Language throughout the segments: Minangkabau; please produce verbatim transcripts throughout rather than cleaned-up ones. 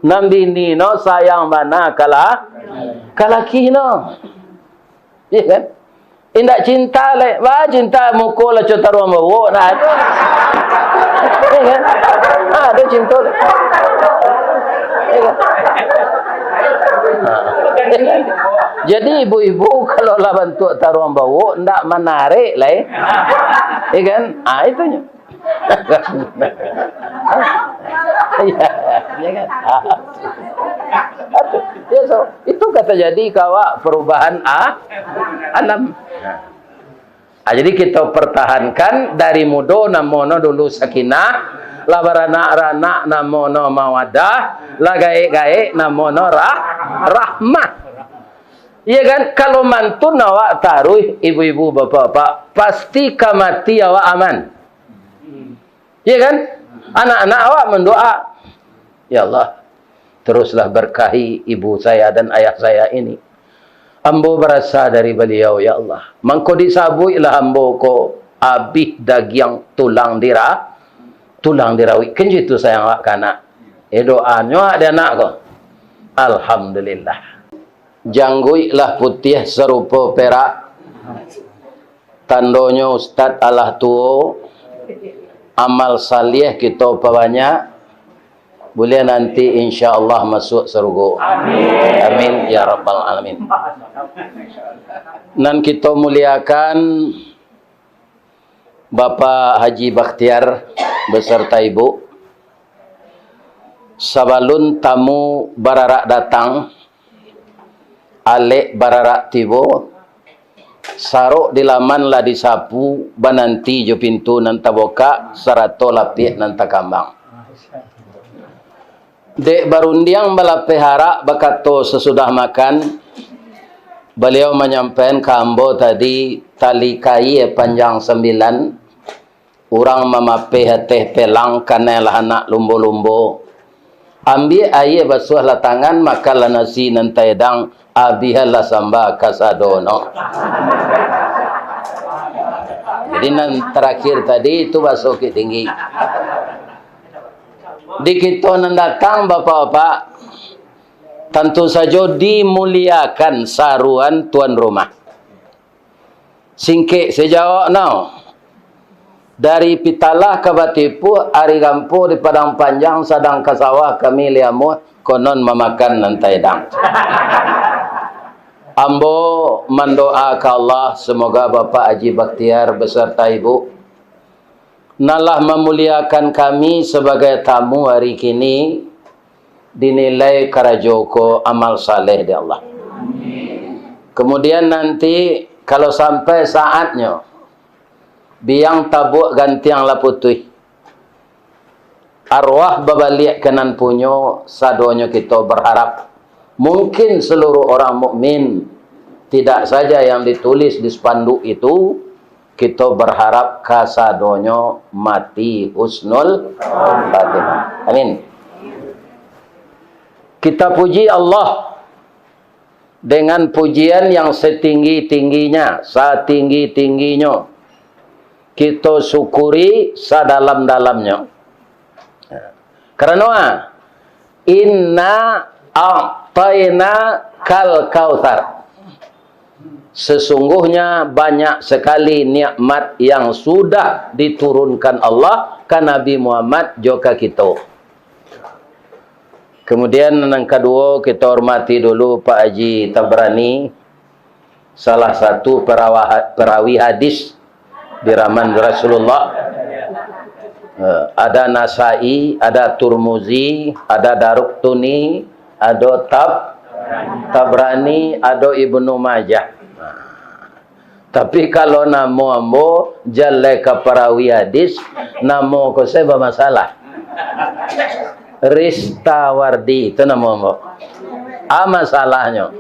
Nan bini no sayang bana ka la-, ka laki no. Iya kan? Indak cinta lai. Wah, cinta muko lah co taruang bawok, nah, ado. Iya kan? Ah, ado cinta. Iya kan? Ah. Jadi ibu-ibu kalau lah bantuak taruang bawok, ndak manarik lai. Iya kan? Ah, itunyo. Iya, iya kan? Ah. Ya, so, itu ka tajadi ka awak perubahan a-, alam. Ah, jadi kita pertahankan dari mudo namo no dulu sakinah, lah baranak-ranak namo no mawadah, lah gaek-gaek namo no rah-, rahmah. Iya kan? Kalau mantun awak taruih, ibu-ibu, bapak-bapak, pasti ka mati awak aman. Iya kan? Anak-anak awak mandoa, "Ya Allah, teruslah berkahi ibu saya dan ayah saya ini. Ambo barasa dari baliau, ya Allah. Mangko disabuiklah ambo ko abih dagiang tulang dira-, tulang dirawik." Kan itu sayang awak ka anak. Eh, doanyo awak di anak ko. Alhamdulillah. Jangguik lah putiah sarupo perak. Tandonyo ustad alah tuo, amal saliah kito pabanyak, buliah nanti insya Allah masuak sarugo. Amin. Amin, ya rabbal alamin. Nan kito muliakan, Bapak Haji Bakhtiar beserta Ibu, sabalun tamu bararak datang, alek bararak tibo, sarok di laman lah disapu, bananti jo pintu nan tabukak, sarato lapiak nan takambang. Dek barundiang balapeh arak, bakato sasudah makan, baliau manyampaian ka ambo tadi, tali kaia panjang sambilan, urang mamapeh ateh pelang, kanai lah anak lumbo-lumbo. Ambiak aia basuahlah tangan, makanlah nasi nan taedang, abihanlah samba kasadono. Jadi nan tarakhir tadi itu baso Bukittinggi. Di kito nan datang, bapak-bapak, tantu sajo dimuliakan saruan tuan rumah. Singkek sajo jawab nau. Dari Pitalah ka Batipuah, ari rampo di Padang Panjang, sadang ka sawah kami liamuah, konon mamakan nan taedang. Ambo mandoa ka Allah, semoga Bapak Haji Bakhtiar beserta Ibu nan lah mamuliakan kami sabagai tamu hari kini, dinilai karajo ko amal saleh di Allah. Kemudian nanti, kalau sampai saatnyo, biang tabuak gantiang lah putuih, arwah babaliak ka nan punyo, sadonyo kito berharap, mungkin seluruh orang mukmin, tidak saja yang ditulis di spanduk itu, kito berharap kasadonyo mati husnul khatimah. Amin. Kita puji Allah dengan pujian yang setinggi-tingginya, satinggi-tingginyo. Kito syukuri sadalam-dalamnyo. Karano, ah, "Inna a'taina kal kautsar." Sesungguhnya banyak sekali nikmat yang sudah diturunkan Allah ka Nabi Muhammad jo ka kito. Kemudian, nan kaduo, kita hormati dulu Pak Haji Tabrani, salah satu perawa-, perawi hadis di zaman Rasulullah. Eh, ada Nasai, ada Turmuzi, ada Daruqtuni, ada Tab-, Tabrani, ada Ibnu Majah. Tapi kalau namo ambo, jaleh ka parawi hadis, namo ko se bamasalah. Ristawardi, itu namo ambo. A masalahnyo,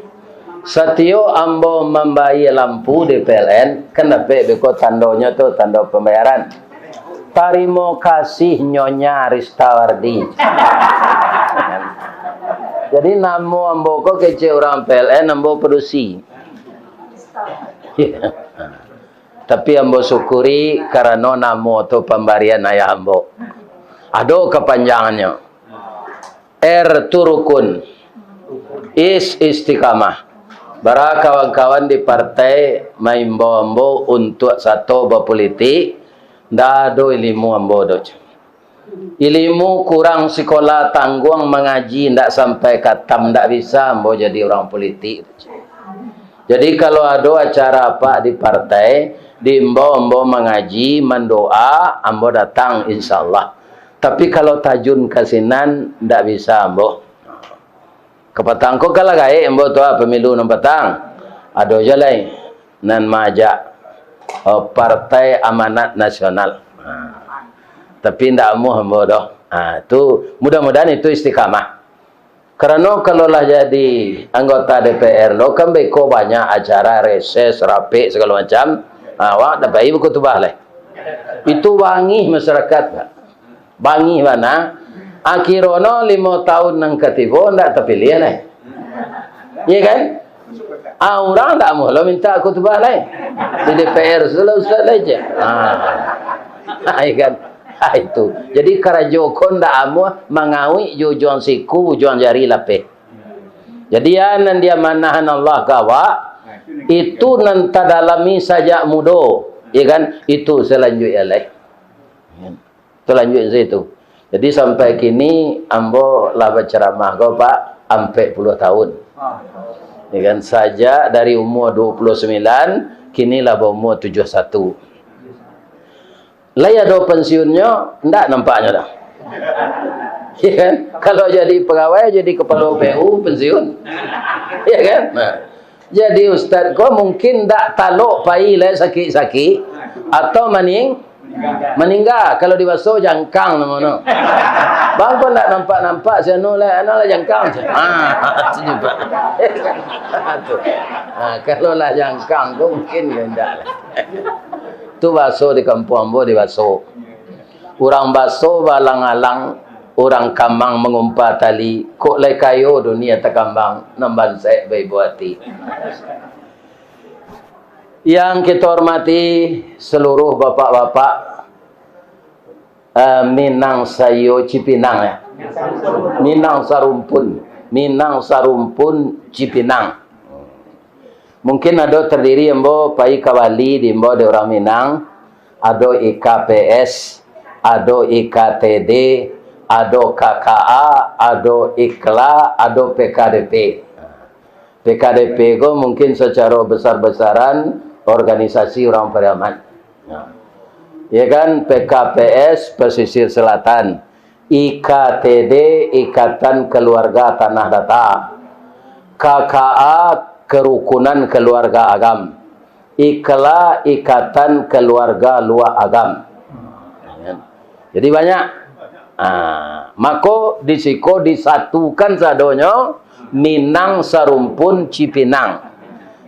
satiok ambo mambayia lampu di P L N, kan dapek beko tandonyo tu, tando pambayaran. "Tarimo kasih Nyonya Ristawardi." Jadi namo ambo ko kecek urang P L N, ambo padusi. Tapi ambo syukuri karano namo tu pambarian ayah ambo. Ado kapanjangannyo. R tu rukun. Is istiqamah. Bara kawan-kawan di partai maimbau ambo untuak sato bapolitik, ndak ado ilimu ambo doh. Ilimu kurang, sikola tangguang, mangaji ndak sampai katam, ndak bisa ambo jadi urang politik. Jadi, kalau ado acara apak di partai, diimbau ambo mangaji, mandoa, ambo datang, insyaallah. Tapi, kalau tajun ka sinan, ndak bisa ambo. Kapatang ko kan lah gaek ambo tu, ah, pamilu nan patang. Ado juo lai nan maajak, eh, Partai Amanat Nasional. Ha. Tapi ndak amuah ambo doh. Ha, tu, mudah-mudahan itu istiqamah. Karano kalau lah jadi anggota D P R lo, kan beko banyak acara, reses, rapek, sagalo macam. Ha, awak ndak pai bakutubah lai. Itu bangih masyarakat, Pak. Bangih bana. Akhirono limo taun nan ka tibo ndak tapiliah lai. Iya kan? Ah, urang ndak amuah lo minta khutbah lai. Di D P R sudah ustaz lai je. Ah. Iya kan? Ah, itu. Jadi karajo ko ndak amuah mangawik jo ujuang siku, ujuang jari lapeh. Jadi, ya, nan diamanahan Allah ka awak, itu nan tadalami sajak mudo, ya kan? Itu salanjuik lai. Itu lanjuik sajo tu. Jadi, sampai kini ambo lah bacaramah ko, Pak, ampek puluah tahun. Ya kan? Sajak dari umur dua puluh sembilan, kini lah baumur tujuh satu. Lai ado pensiunnyo? Ndak nampaknyo doh. Ya kan? Kalau jadi pegawai, jadi kepala P U, pensiun. Ya kan? Nah. Jadi ustaz ko mungkin ndak talok pai lai sakik-sakik atau maning-, maningga. Kalau di baso jangkang namono. Bang ko ndak nampak-nampak si anu lai, anu lah jangkang. Ah, senyum, Pak. Tu. Ah, kalau lah jangkang ko mungkin indak lah. Tu baso di kampuang ambo di baso. Urang baso baalang-alang, urang kamang mangumpa tali, kok lai kayo dunia takambang, nan bansaik baibo ati. Yang kita hormati seluruh bapak-bapak, eh, Minang saiyo Cipinang, ya. Minang sarumpun, Minang sarumpun Cipinang. Mungkin ado tadiri ambo pai ka Bali diimbau dek urang Minang, ado I K P S, ado I K T D, ado K K A, ado Ikla, ado P K D P. P K D P ko mungkin sacaro besar-besaran organisasi urang Pariaman. Ya kan, P K P S Pesisir Selatan, I K T D, Ikatan Keluarga Tanah Datar, K K A, Kerukunan Keluarga Agam, Ikla, Ikatan Keluarga Luak Agam. Jadi banyak. Ah, mako di siko disatukan sadonyo, Minang sarumpun Cipinang.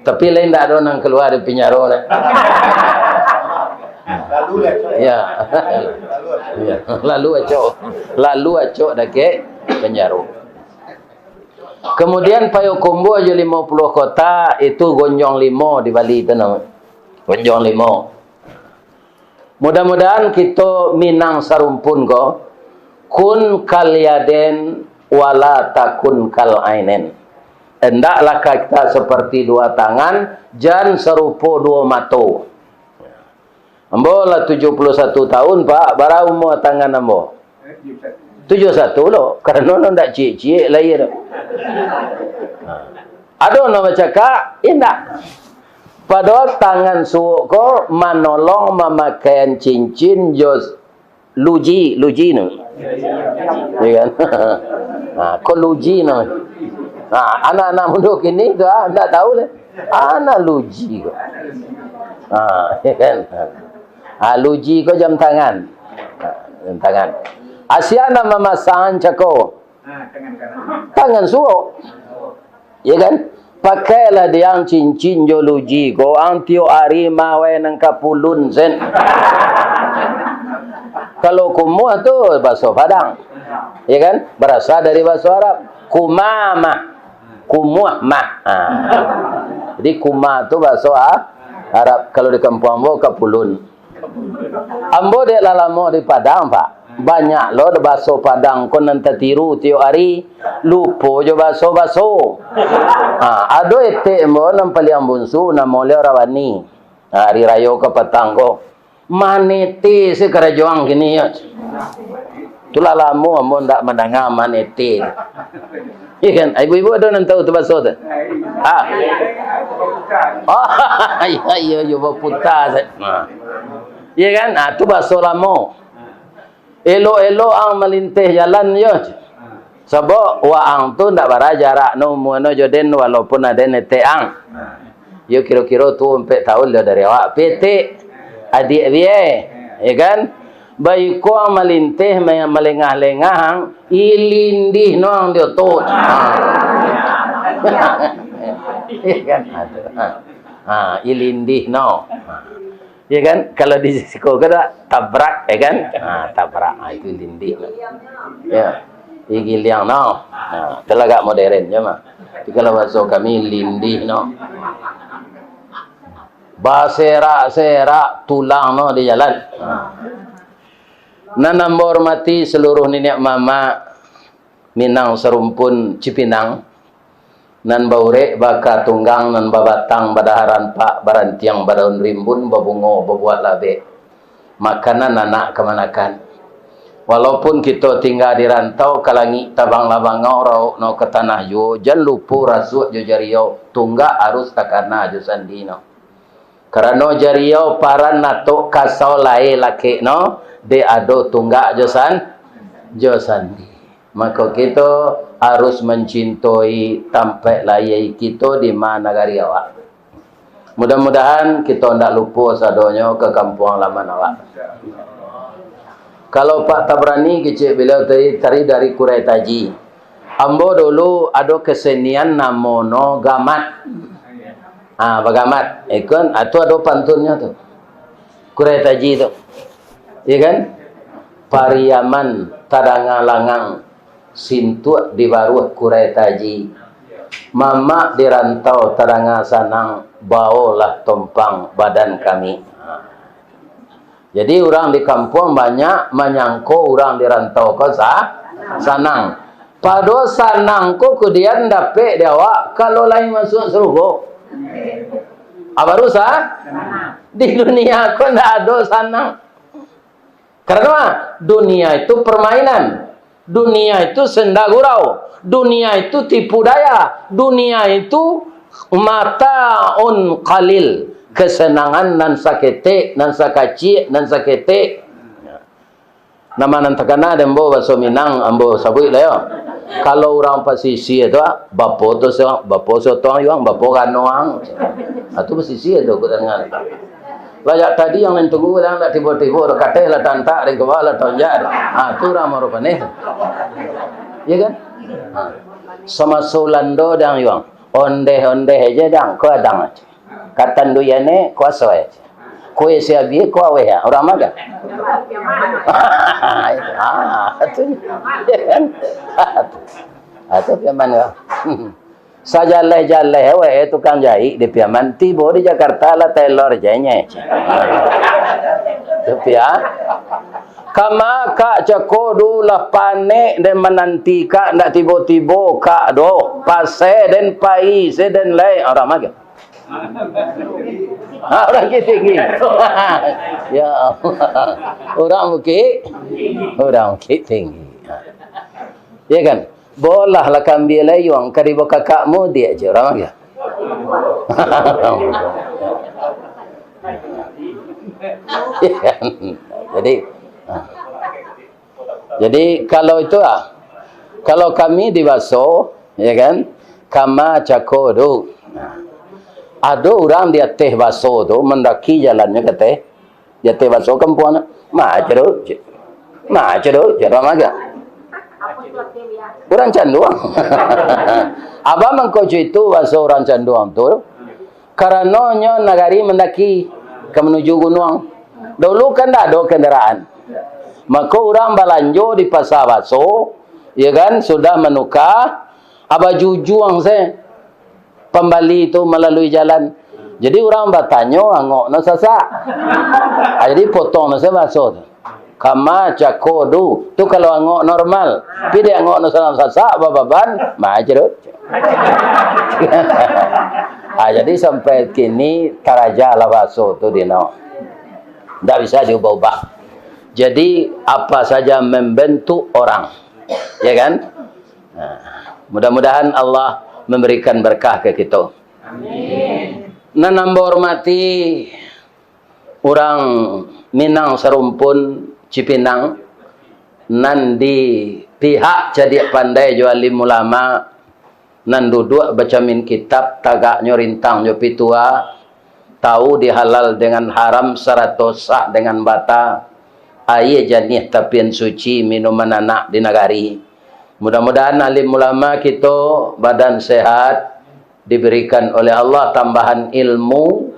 Tapi lain ndak ado nan kalua dari pinjaro deh. Lalu lah, Cok. Ya. Lalu lah, Cok. Ya, lalu acok. Lalu acok dakek pinjaro. Kemudian Payokumbuah jo limo puluah kota itu gonjong limo di Bali tu namo. Gonjong limo. Mudah-mudahan kito Minang sarumpun ko, kun kal yaden wala takun kal ainen. Hendaklah kita seperti dua tangan, jan sarupo duo mato. Ambo lah tujuh puluh satu tahun, Pak. Bara umua tangan ambo? Tujuh satu lo. Karano no ndak ciek-ciek lai tu. Ha. Ado no bacakak? Indak. Padahal tangan suok ko manolong mamakaian cincin jo luji, luji no. Iya kan? Ha, ko luji no. Ha, anak-anak mudo kini tu, ah, ndak tahu deh. Anak luji ko. Ha, iya kan? Ha, luji ko jam tangan. Ha, jam tangan. Asia nan mamasang cako. Tangan suok. Ya kan? Pakailah diang cincin jo luji ko, ang tiok ari mawai nan kapulun sen. Kalau kumuah tu baso Padang. Ya kan? Berasal dari baso Arab. Kumamah. Kumuah mah. Ha. Jadi kumah tu baso, ah, Arab. Kalau di kampuang ambo kapulun. Ambo dek lah lamo di Padang, Pak. Banyak lo baso Padang ko nan tatiru tiok ari, lupo jo baso-baso. Ha, ado etek ambo nan paliang bunsu, namo Leo Rawani. Ha, ari rayo kapatang ko, manete se karajoan kini yo. Itulah lamo ambo ndak mandanga manete. Iya kan? Ibu-ibu ado nan tahu tu baso tu? Ha. Oh, iya, iya, iya, baputa se. Ha. Iya kan? Ha, tu baso lamo. Elok-elok ang malinteh jalan yo. Sabab waang tu ndak bara jarak no umua no jo den, walaupun aden etek ang. Yo kiro-kiro tu ampek taun lo dari awak. Petek, adiak biai, ya kan? Baiko ang malinteh, ma-, malengah-lengah ang, ilindih no ang di otot. Ha. Ya kan? Aduh. Ha. Ha, ilindih no. Ha. Ya kan? Kalau di siko ko dak, tabrak, ya kan? Ha, tabrak. Ha, itu lindih. Ya. Igiliang no. Ha, itulah agak modern je mah. Tapi kalau baso kami, lindih no. Baserak-serak tulang no di jalan. Ha. Nan ambo hormati seluruh niniak mamak, Minang sarumpun Cipinang, nan baurek baka tunggang, nan babatang badaharan pak, barantiang badaun rimbun, babungo babuah labek, makanan anak kamanakan. Walaupun kito tingga di rantau, ka langik tabanglah bangau, raup no ka tanah juo, jan lupo rasuak jo jariau, tunggak arus takana jo sandi no. Karano jariau paran atok kasau lae lakek no, dek ado tunggak jo san-, jo sandi. Mako kito harus mancintoi tampek laie kito di ma nagari awak. Mudah-mudahan kito ndak lupo sadonyo ka kampuang halaman awak. Kalau Pak Tabrani kecek beliau tadi, tadi dari Kurai Taji. Ambo dulu ado kesenian namo no gamat. Ah, bagamat. Ikon, ah, tu ado pantunnyo tu. Kurai Taji tu. Iya kan? Pariaman tadanga langang, sintuak di baruah Kurai Taji. Mamak di rantau tadanga sanang, baolah tompang badan kami. Ha. Jadi, urang di kampuang banyak manyangko urang di rantau ko sa-, sanang. Pado sanang ko kudian dapek di awak, kalau lai masuak sarugo. Ah, baru sa-, di dunia ko ndak ado sanang. Karano dunia itu permainan. Dunia itu senda gurau. Dunia itu tipu daya. Dunia itu mataun qalil. Kesenangan nan saketek, nan sakaciak, nan saketek. Nama nan takana dek ambo baso Minang, ambo sabuik lah yo. Kalau urang pasisia tu, ah, bapo tu sa-, bapo sotoang yuang, bapo ganoang. Ah, tu pasisia tu, aku tadanga. Lah jak tadi yang nan tunggu lah, lah tibo-tibo, lah kateh, lah tantak, lah kaba, lah tonjak. Ah, tu urang Marupaneh tu. Iya kan? Ah. Samaso Ulando dang yuang. Ondeh-ondeh aja dang, ko adang aja. Katanduian e kuaso e. Kue siabi ko aweh ya, urang magang. Ah, tu. Ah, tu Piaman ko. Sajaleh-jaleh we tukang jahik di Piaman, tibo di Jakarta lah tailor je nye. Tu Pia. Kama kak cako du lah panek den mananti kak, ndak tibo-tibo kak doh. Pasai den pai, se den lai. Urang magang. Ha, urang Bukittinggi. Ya Allah. Urang Bukit, urang Bukittinggi. Ha. Ya kan? Bolah lah kambia layuang, ka dibawa kakak mudiak je urang aja. Ya kan? Jadi, ha. Jadi, kalau itu, ah, kalau kami di baso, ya kan, kama cako du. Nah, ado urang di ateh baso tu, mandaki jalannyo ka ateh, di ateh baso kampuang, ma cako du, ma cako du, cako magang. Urang Canduang. Abah mangko itu baso urang Canduang tu, Karano nyo nagari mandaki ka manuju gunuang. Daulu kan ndak ado kandaraan. Mako urang balanjo di pasa baso, ya kan, sudah manuka, bajujuang se pambali tu malalui jalan. Jadi urang batanyo, angok no sasak. Ah, jadi potong no se baso tu. Kama cako du. Tu kalau angok normal. Tapi di angok no sanak sasak, bababan, majerut. Ah, jadi sampai kini taraja lah bahaso tu dino. Ndak bisa diubah-ubah. Jadi, apa saja membentuk orang. Ya kan? Nah, mudah-mudahan Allah memberikan berkah ke kita. Amin. Nan ambo hormati, urang Minang Sarumpun Cipinang, nan di pihak cadiak pandai jo alim ulama, nan duduak bacamin kitab, tagaknyo rintang jo pitua, tahu di halal dengan haram, sarato sah dengan bata, aia janiah tapian suci, minuman anak di nagari. Mudah-mudahan alim ulama kito badan sehat, diberikan oleh Allah tambahan ilmu,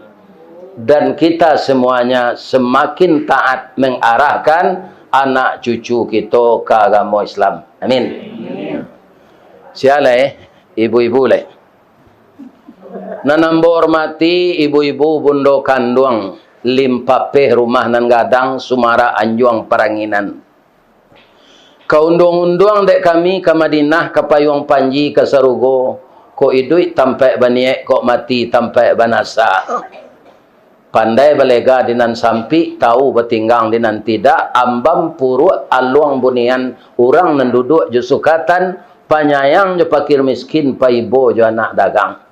dan kita semuanya semakin taat mengarahkan anak cucu kito ka agamo Islam. Amin. Sia lai, ibu-ibu lai. Nan ambo hormati ibu-ibu bundo kanduang, Limpapeh Rumah Nan Gadang, Sumarak Anjuang Paranginan. Ka unduang-unduang dek kami ka Madinah, ka payuang panji ka sarugo, kok iduik tampaik baniaik, kok mati tampaik banasa. Pandai balega di nan sampik, tahu batinggang di nan tidak, ambam puruak aluang bunian, urang nan duduak jo sukatan, panyayang jo pakir miskin, paibo jo anak dagang.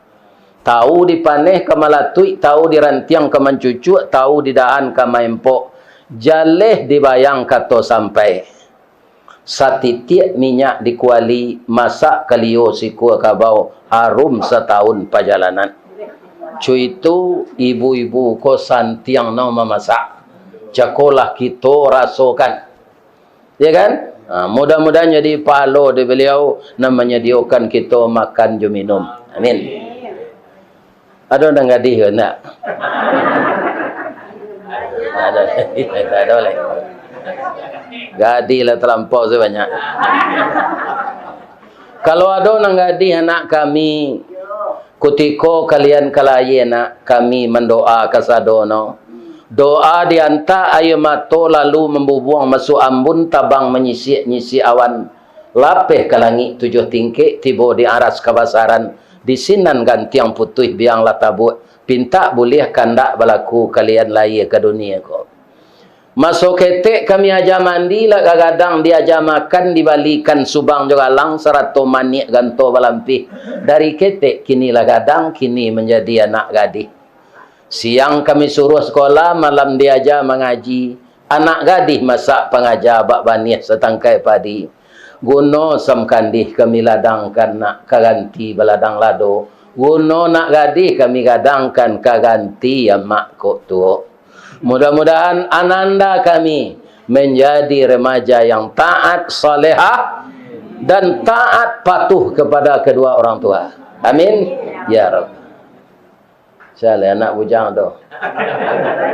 Tahu di paneh ka malatuik, tahu di rantiang ka mancucuak, tahu di dahan ka maempok. Jaleh dibayang kato sampai. Satitiak minyak di kuali, masak kalio sikua kabau, harum satahun pajalanan. Cuitu ibu-ibu ko santiang no mamasak. Jakolah kito rasokan. Ya kan? Ha, mudah-mudahan jadi pahalo di beliau nan manyadiokan kito makan jo minum. Amin. Ado nan gadih ko ndak? Ado, ado lai. Gadih lah talampau sabanyak. Kalau ado nan gadih anak kami, kutiko kalian ka lahia nak, kami mandoa kasadono. Doa diantak aia mato lalu mambubuang masuak ambun, tabang manyisiak-nyisiak awan. Lapeh ka langik tujuah tingkek, tibo di aras kabasaran, di sinan gantiang putuih biang lah tabuak, pintak buliah kandak balaku kalian lahia ka dunia ko. Maso ketek kami aja mandi, lah gadang diaja makan, dibalikan subang jo galang, sarato maniak ganto balampih. Dari ketek kini lah gadang, kini manjadi anak gadih. Siang kami suruah sakolah, malam diaja mangaji. Anak gadih masak pangaja bak baniah satangkai padi. Guno sam kandih kami ladangkan nak ka ganti baladang lado. Guno nak gadih kami gadangkan ka ganti amak kok tuo. Mudah-mudahan ananda kami menjadi remaja yang taat, salehah, dan taat patuh kepada kedua orang tua. Amin. Ya Rabb. Sia lai anak bujang tu.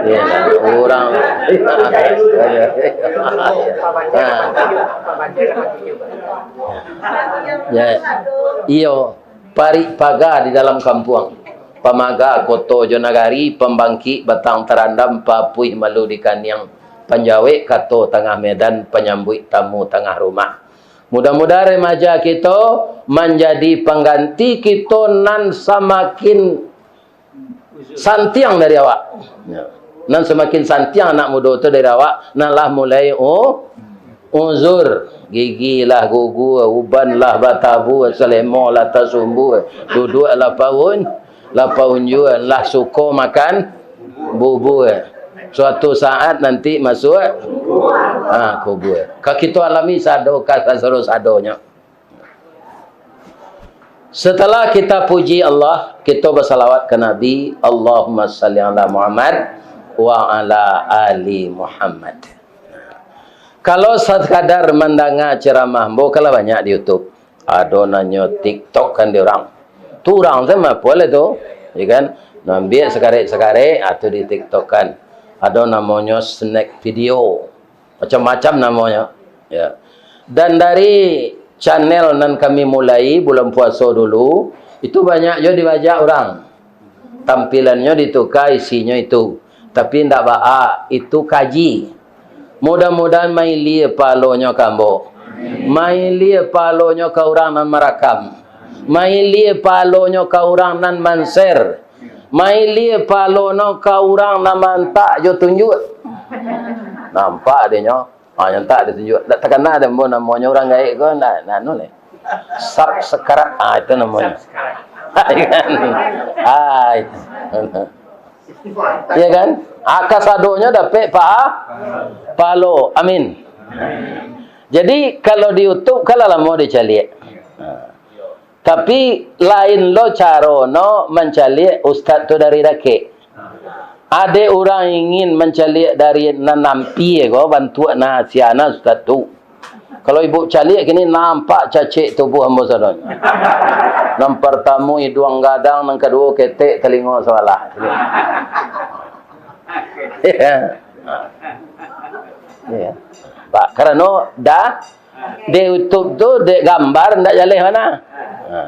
Ya, urang. Ha. Ya. Iyo. Parik paga di dalam kampuang, pamaga koto jo nagari, pambangkik batang tarandam, papuih malu di kaniang, panjawek kato tangah medan, panyambuik tamu tangah rumah. Mudah-mudahan remaja kito manjadi pangganti kito nan samakin santiang dari awak. Ya. Nan samakin santiang anak mudo tu dari awak, nan lah mulai u-, uzur. Gigi lah gugua, uban lah batabua, salemo lah tasumbua, duduak lah paun, lah paunjuan, lah suko makan bubua. Suatu saat nanti masuak, ha, kubua. Ka kito alami sado, ka sado-sadonyo. Setelah kita puji Allah, kita bersalawat ke Nabi, Allahumma salli ala Muhammad wa ala ali Muhammad. Kalau sekadar mandanga ceramah, ambo kalah banyak di YouTube. Ado nanyo TikTok kan di urang. Tu urang sama apo lah tu, ya kan? Nambiak sekarek-sekarek, ah, tu di TikTok kan. Ado namonyo snack video. Macam-macam namonyo. Ya. Dan dari channel nan kami mulai bulan puaso dulu, itu banyak jo dibajak urang. Tampilannyo ditukar, isinyo itu. Tapi ndak baa, itu kaji. Mudah-mudahan mailie palonyo ka ambo. Mailie palonyo ka urang nan marakam. Mailie palonyo ka urang nan manser. Mailie palonyo ka urang nan mantak jo tunjuak. Nampak dek nyo. Ha, nyo tak ditunjuak. Dak takana dek ambo namonyo urang gaek ko, nah, nah, anu lai. Sab sekarat, ah, itu namonyo. Ah, itu. Ya kan? Ah, kasadonyo dapek pa-, palo. Amin. Jadi, kalau di YouTube, kan lah lamo dicaliak. Tapi, lain lo caro no mancaliak ustaz tu dari dakek. Adek urang ingin mancaliak dari nan ampia ko, bantuak nan sia nan ustaz tu. Kalau ibuk caliak kini, nampak cacek tubuah ambo sadonyo. Nan partamo iduang gadang, nan kaduo ketek talingo sabalah. Ya. Ya. Pak, karano dah di YouTube tu, dek gambar ndak jaleh mana. Ha,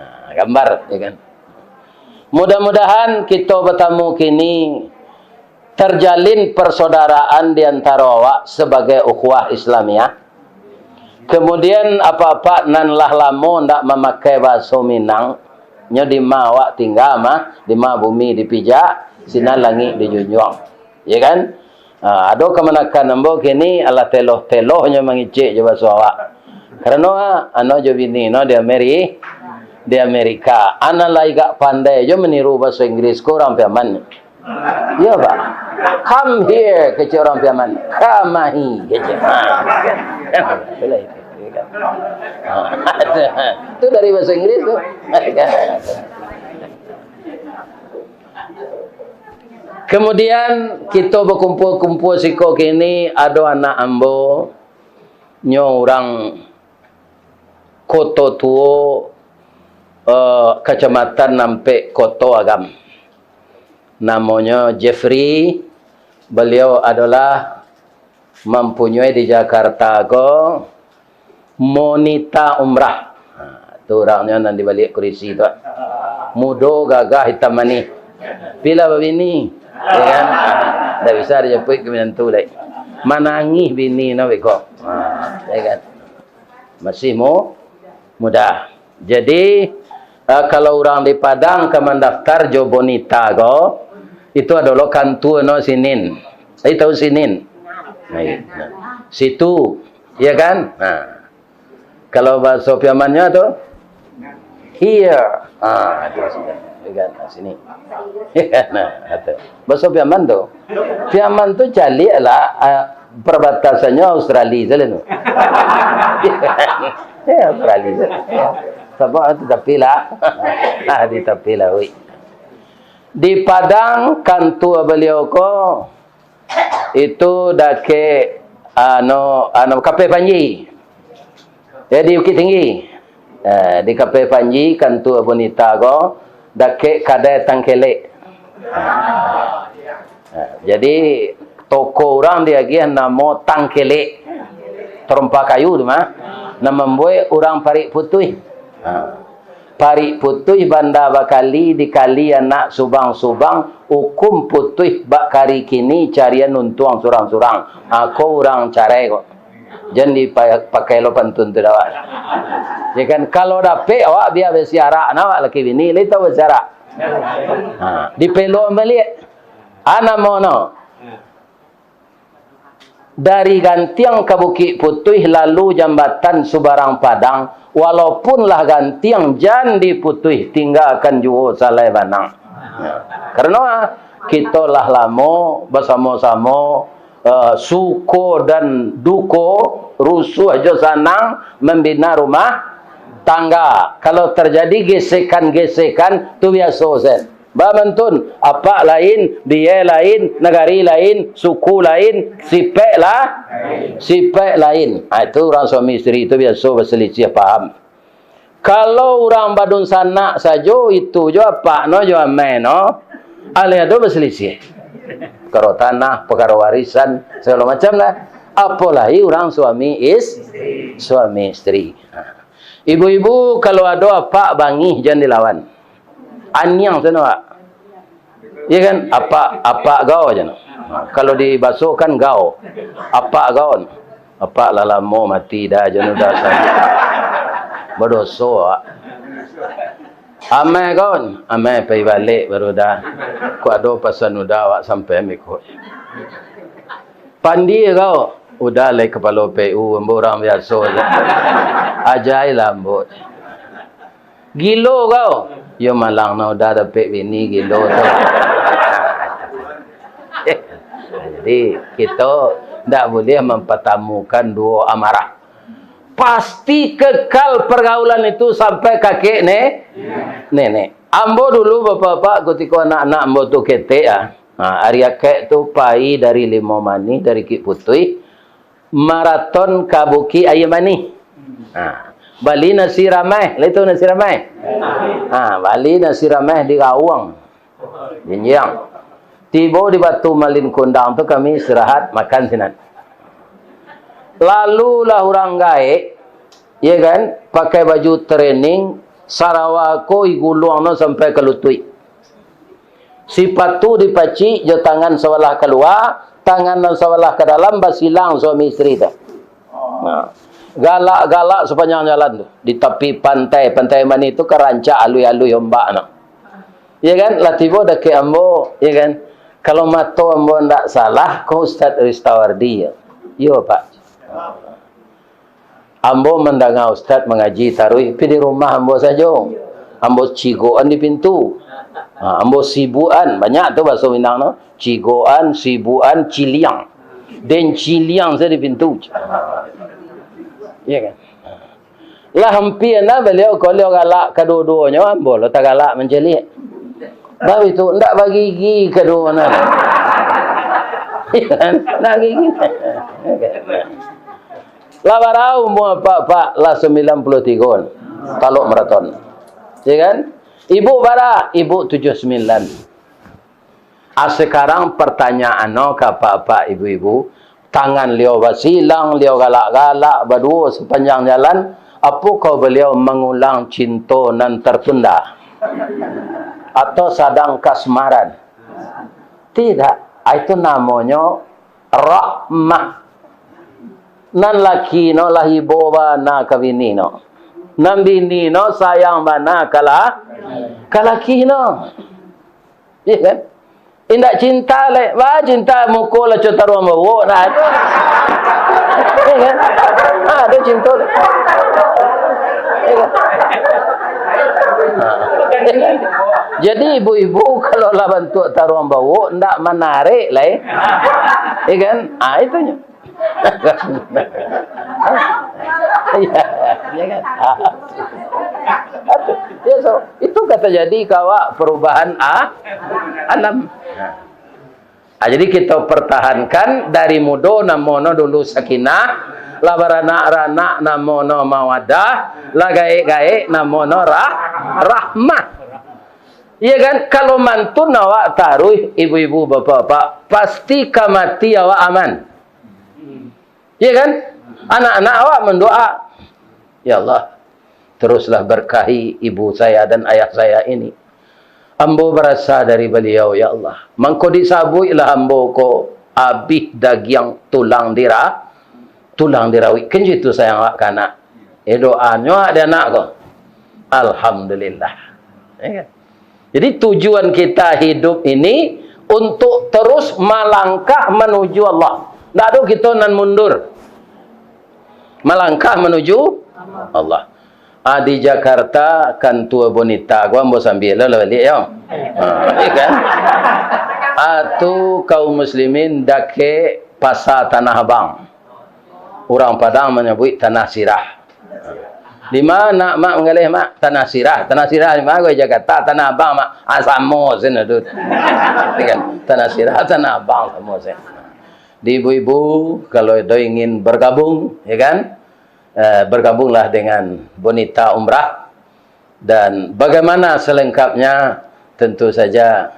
gambar, ya kan. Mudah-mudahan kito batamu kini terjalin persaudaraan di antaro awak sabagai ukhuwah Islamiah. Kemudian, apak-apak nan lah lamo ndak mamakai bahaso Minang, nyo dima awak tingga mah, dima bumi dipijak, sinan langik dijunjuang. Ya kan? Ha, ado kamanakan ambo kini alah teloh-telohnyo mangicek jo bahaso awak. Karano, ha, ano jo bini no di Ameri-, di Amerika. Ana lah agak pandai jo maniru bahaso Inggris ko urang Piaman. Iyo, Pak. "Come here," kecek urang Piaman. "Kamahi," kecek. Ha. Boleh. Itu dari bahasa Inggris tu. Kemudian, kito bakumpul-kumpul siko kini, ado anak ambo, nyo urang Koto Tuo, eh, Kacamatan Ampek, Koto Agam. Namonyo Jeffrey, baliau adolah mampunyoi di Jakarta ko monita umrah. Ha, tu urangnyo nan di baliak kurisi tu. Mudo, gagah, hitam manih. Tapi lah babini, ya kan? Ha, ndak bisa dijapuik ka minantu lai. Manangih bini no beko. Ha, ya kan? Masih mu-, muda. Jadi, eh, kalau urang di Padang ka mandaftar jo bonita ko, itu adalah kantua no sinin. Ai, tahu sinin? Nah, itu. Situ, ya kan? Nah. Kalau bahaso Piamannyo tu, here. Ah, itu sudah. Ya kan? Nah, sini. Nah, itu. Bahaso Piaman tu. Piaman tu caliak lah, ah, perbatasannyo Australia sajo tu. Ya, Australia. Sabab di tapi lah. Ah, di tapi lah, ui. Di Padang, kantua baliau ko, itu dakek, anu, anu, Kapeh Panji. Ya, di Bukittinggi. Eh, di Kapeh Panji, kantua bonita ko, dakek kadai Tangkelek. Eh, jadi, toko urang diagiah namo Tangkelek. Tarompa kayu tu mah. Nan mambuek urang parik putuih. Ha. Parik putuih banda bakali, dikali anak subang-subang, ukum putuih bak kari kini, carian untuang surang-surang. Ha, ko urang carai ko. Jan dipa-, pakai lo pantun tu dek awak. Ya kan, kalau dapek awak bia basiarak, nah, awak laki bini, lai tahu basiarak. Ha, dipelo baliak. Ana mono. Dari Gantiang ka Bukik Putuih, lalu jambatan Subarang Padang, walaupun lah gantiang, jan diputuih, tinggakan juo salai banang. Ya. Karano, ah, kito lah lamo basamo-samo, eh, suko dan duko, rusuah jo sanang, mambina rumah tangga. Kalau terjadi gesekan-gesekan, tu biaso, Sen. Bamantun, apak lain, biai lain, nagari lain, suku lain, sipek lah, sipek lain. Ah, itu urang suami isteri tu biaso basalisiah paham. Kalau urang badunsanak sajo, itu jo apak no, jo amai no, alih ado basalisiah. Pakaro tanah, pakaro warisan, sagalo macam lah. Apolai urang suami is-, suami isteri. Ha. Ibu-ibu, kalau ado apak bangih, jan dilawan. Aniang sano, Pak. Iya kan? Apak, apak gau aja no. Kalau di baso kan gau. Apak gau. Apak lah lamo mati dah, jan udah sa-, badoso awak. Amai gau, amai pai balek baru dah. Kok ado pasan udah awak sampai miko. Pandi gau, udah lai kapalo P U, ambo urang biaso se. Ajai lah ambo. Gilo kau. Yo malang no udah dapek bini gilo tu. Jadi, kito ndak buliah mampatamukan duo amarah. Pasti kekal pergaulan itu sampai kakek ne-, nenek. Ambo dulu, bapak-bapak, kutiko anak-anak ambo tu ketek, ah. Ha, ari akek tu pai dari Limau Manih, dari Kik Putuih, maraton ka Bukik Aia Manih. Ha, bali nasi rameh, lah itu nasi rameh. Ha, bali nasi rameh di Gawang. Jinjiang. Tibo di Batu Malin Kundang tu kami istirahat, makan sinan. Lalu lah urang gaek, ya kan, pakai baju training, sarawa ko iguluang no sampai ka lutuik. Sipatu dipacik jo tangan sabalah kalua, tangan nan sabalah ka dalam basilang suami isteri tu. Nah, galak-galak sapanjang jalan tu. Di tapi pantai, Pantai Manih tu kan rancak aluih-aluih ombak tu. Ya kan? Lah tibo dakek ambo, ya kan? Kalau mato ambo ndak salah, ko Ustaz Ristawardi, ya. Yo, Pak. Ambo mandanga ustaz mangaji taruih, pi di rumah ambo sajo. Ambo cigokan di pintu. Ha, ambo sibukan, banyak tu bahaso Minang tu. Cigokan, sibukan, ciliang. Den ciliang sajo di pintu. Ya kan? Lah ampia nah baliau, kalau galak kaduo-duonyo, ambo lo tagalak mancaliak. Tapi tu ndak bagigi kaduo nah. Ya kan? Ndak gigi. Lah bara umua apak-apak? Lah sambilan puluah tigo. Talok maraton. Ya kan? Ibu bara? Ibu tujuah sambilan. Ah, sakarang partanyaan no ka apak-apak ibu-ibu, tangan liau basilang, liau galak-galak, baduo sapanjang jalan, apokoh baliau mangulang cinto nan tertunda? Atau sadang kasmaran? Tidak. Ah, itu namonyo rahmah. Nan laki no lah ibo bana ka bini no. Nan bini no sayang bana ka la-, ka laki no. Iya kan? Indak cinta lai. Wah, cinta muko lah co taruang bawok, nah. Iya kan? Ha, ado cinto lai. Iya kan? Ha. Jadi ibu-ibu kalau lah bantuak taruang bawok, ndak manarik lai. Iya kan? Ah, itunyo. Ya, ya kan? Ya, so, itu ka tajadi ka awak perubahan a-, alam. Ah, jadi kita pertahankan dari mudo, namono dulu sakinah, lah baranak-ranak namono mawadah, lah gaek-gaek namono rah-, rahmah. Iya kan? Kalau mantun awak taruih, ibu-ibu, bapak-bapak, pasti ka mati awak aman. Iya kan? Anak-anak awak mandoa, "Ya Allah, teruslah berkahi ibu saya dan ayah saya ini. Ambo barasa dari baliau, ya Allah. Mangko disabuiklah ambo ko abih dagiang tulang dira-, tulang dirawik. Kan itu sayang awak ka anak." Eh, doanyo awak di anak ko. Alhamdulillah. Ya kan? Jadi, tujuan kita hidup ini untuk terus malangkah manuju Allah. Ndak ado kito nan mundur. Malangkah manuju Allah. Ah, di Jakarta, kantua Bonita, gua ambo sambil lah baliak, yo. Ah, iya kan? Atu kaum muslimin dakek Pasa Tanah Abang. Urang Padang manyabuik Tanah Sirah. Di ma nak mak manggaleh, mak? Tanah Sirah. Tanah Sirah di ma? Di Jakarta. Tanah Abang, mak? Ah, samo sen tu. Ya kan? Tanah Sirah, Tanah Abang samo sen. Di ibu-ibu, kalau ado ingin bergabung, ya kan? Eh, bergabunglah dengan Bonita Umrah. Dan bagaimana selengkapnya, tentu saja,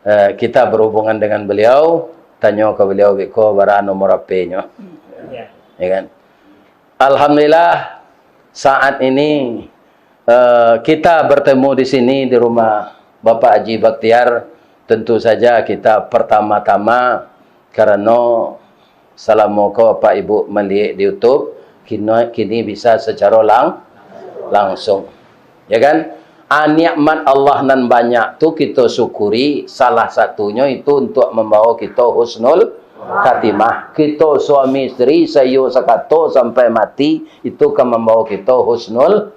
eh, kita berhubungan dengan beliau, tanyo ka beliau beko bara nomor H P-nyo. Ya. Ya kan? Alhamdulillah, saat ini, eh, kita bertemu di sini, di rumah Bapak Haji Bakhtiar, Tentu saja kita pertama-tama, karano salamo ko Apak Ibu maliek di YouTube, kino-, kini bisa sacaro lang-, langsung. Ya kan? Ah, nikmat Allah nan banyak tu kito syukuri, salah satunyo itu untuk mambawa kito husnul khatimah. Kito suami isteri saiyo sakato sampai mati, itu ka mambawa kito husnul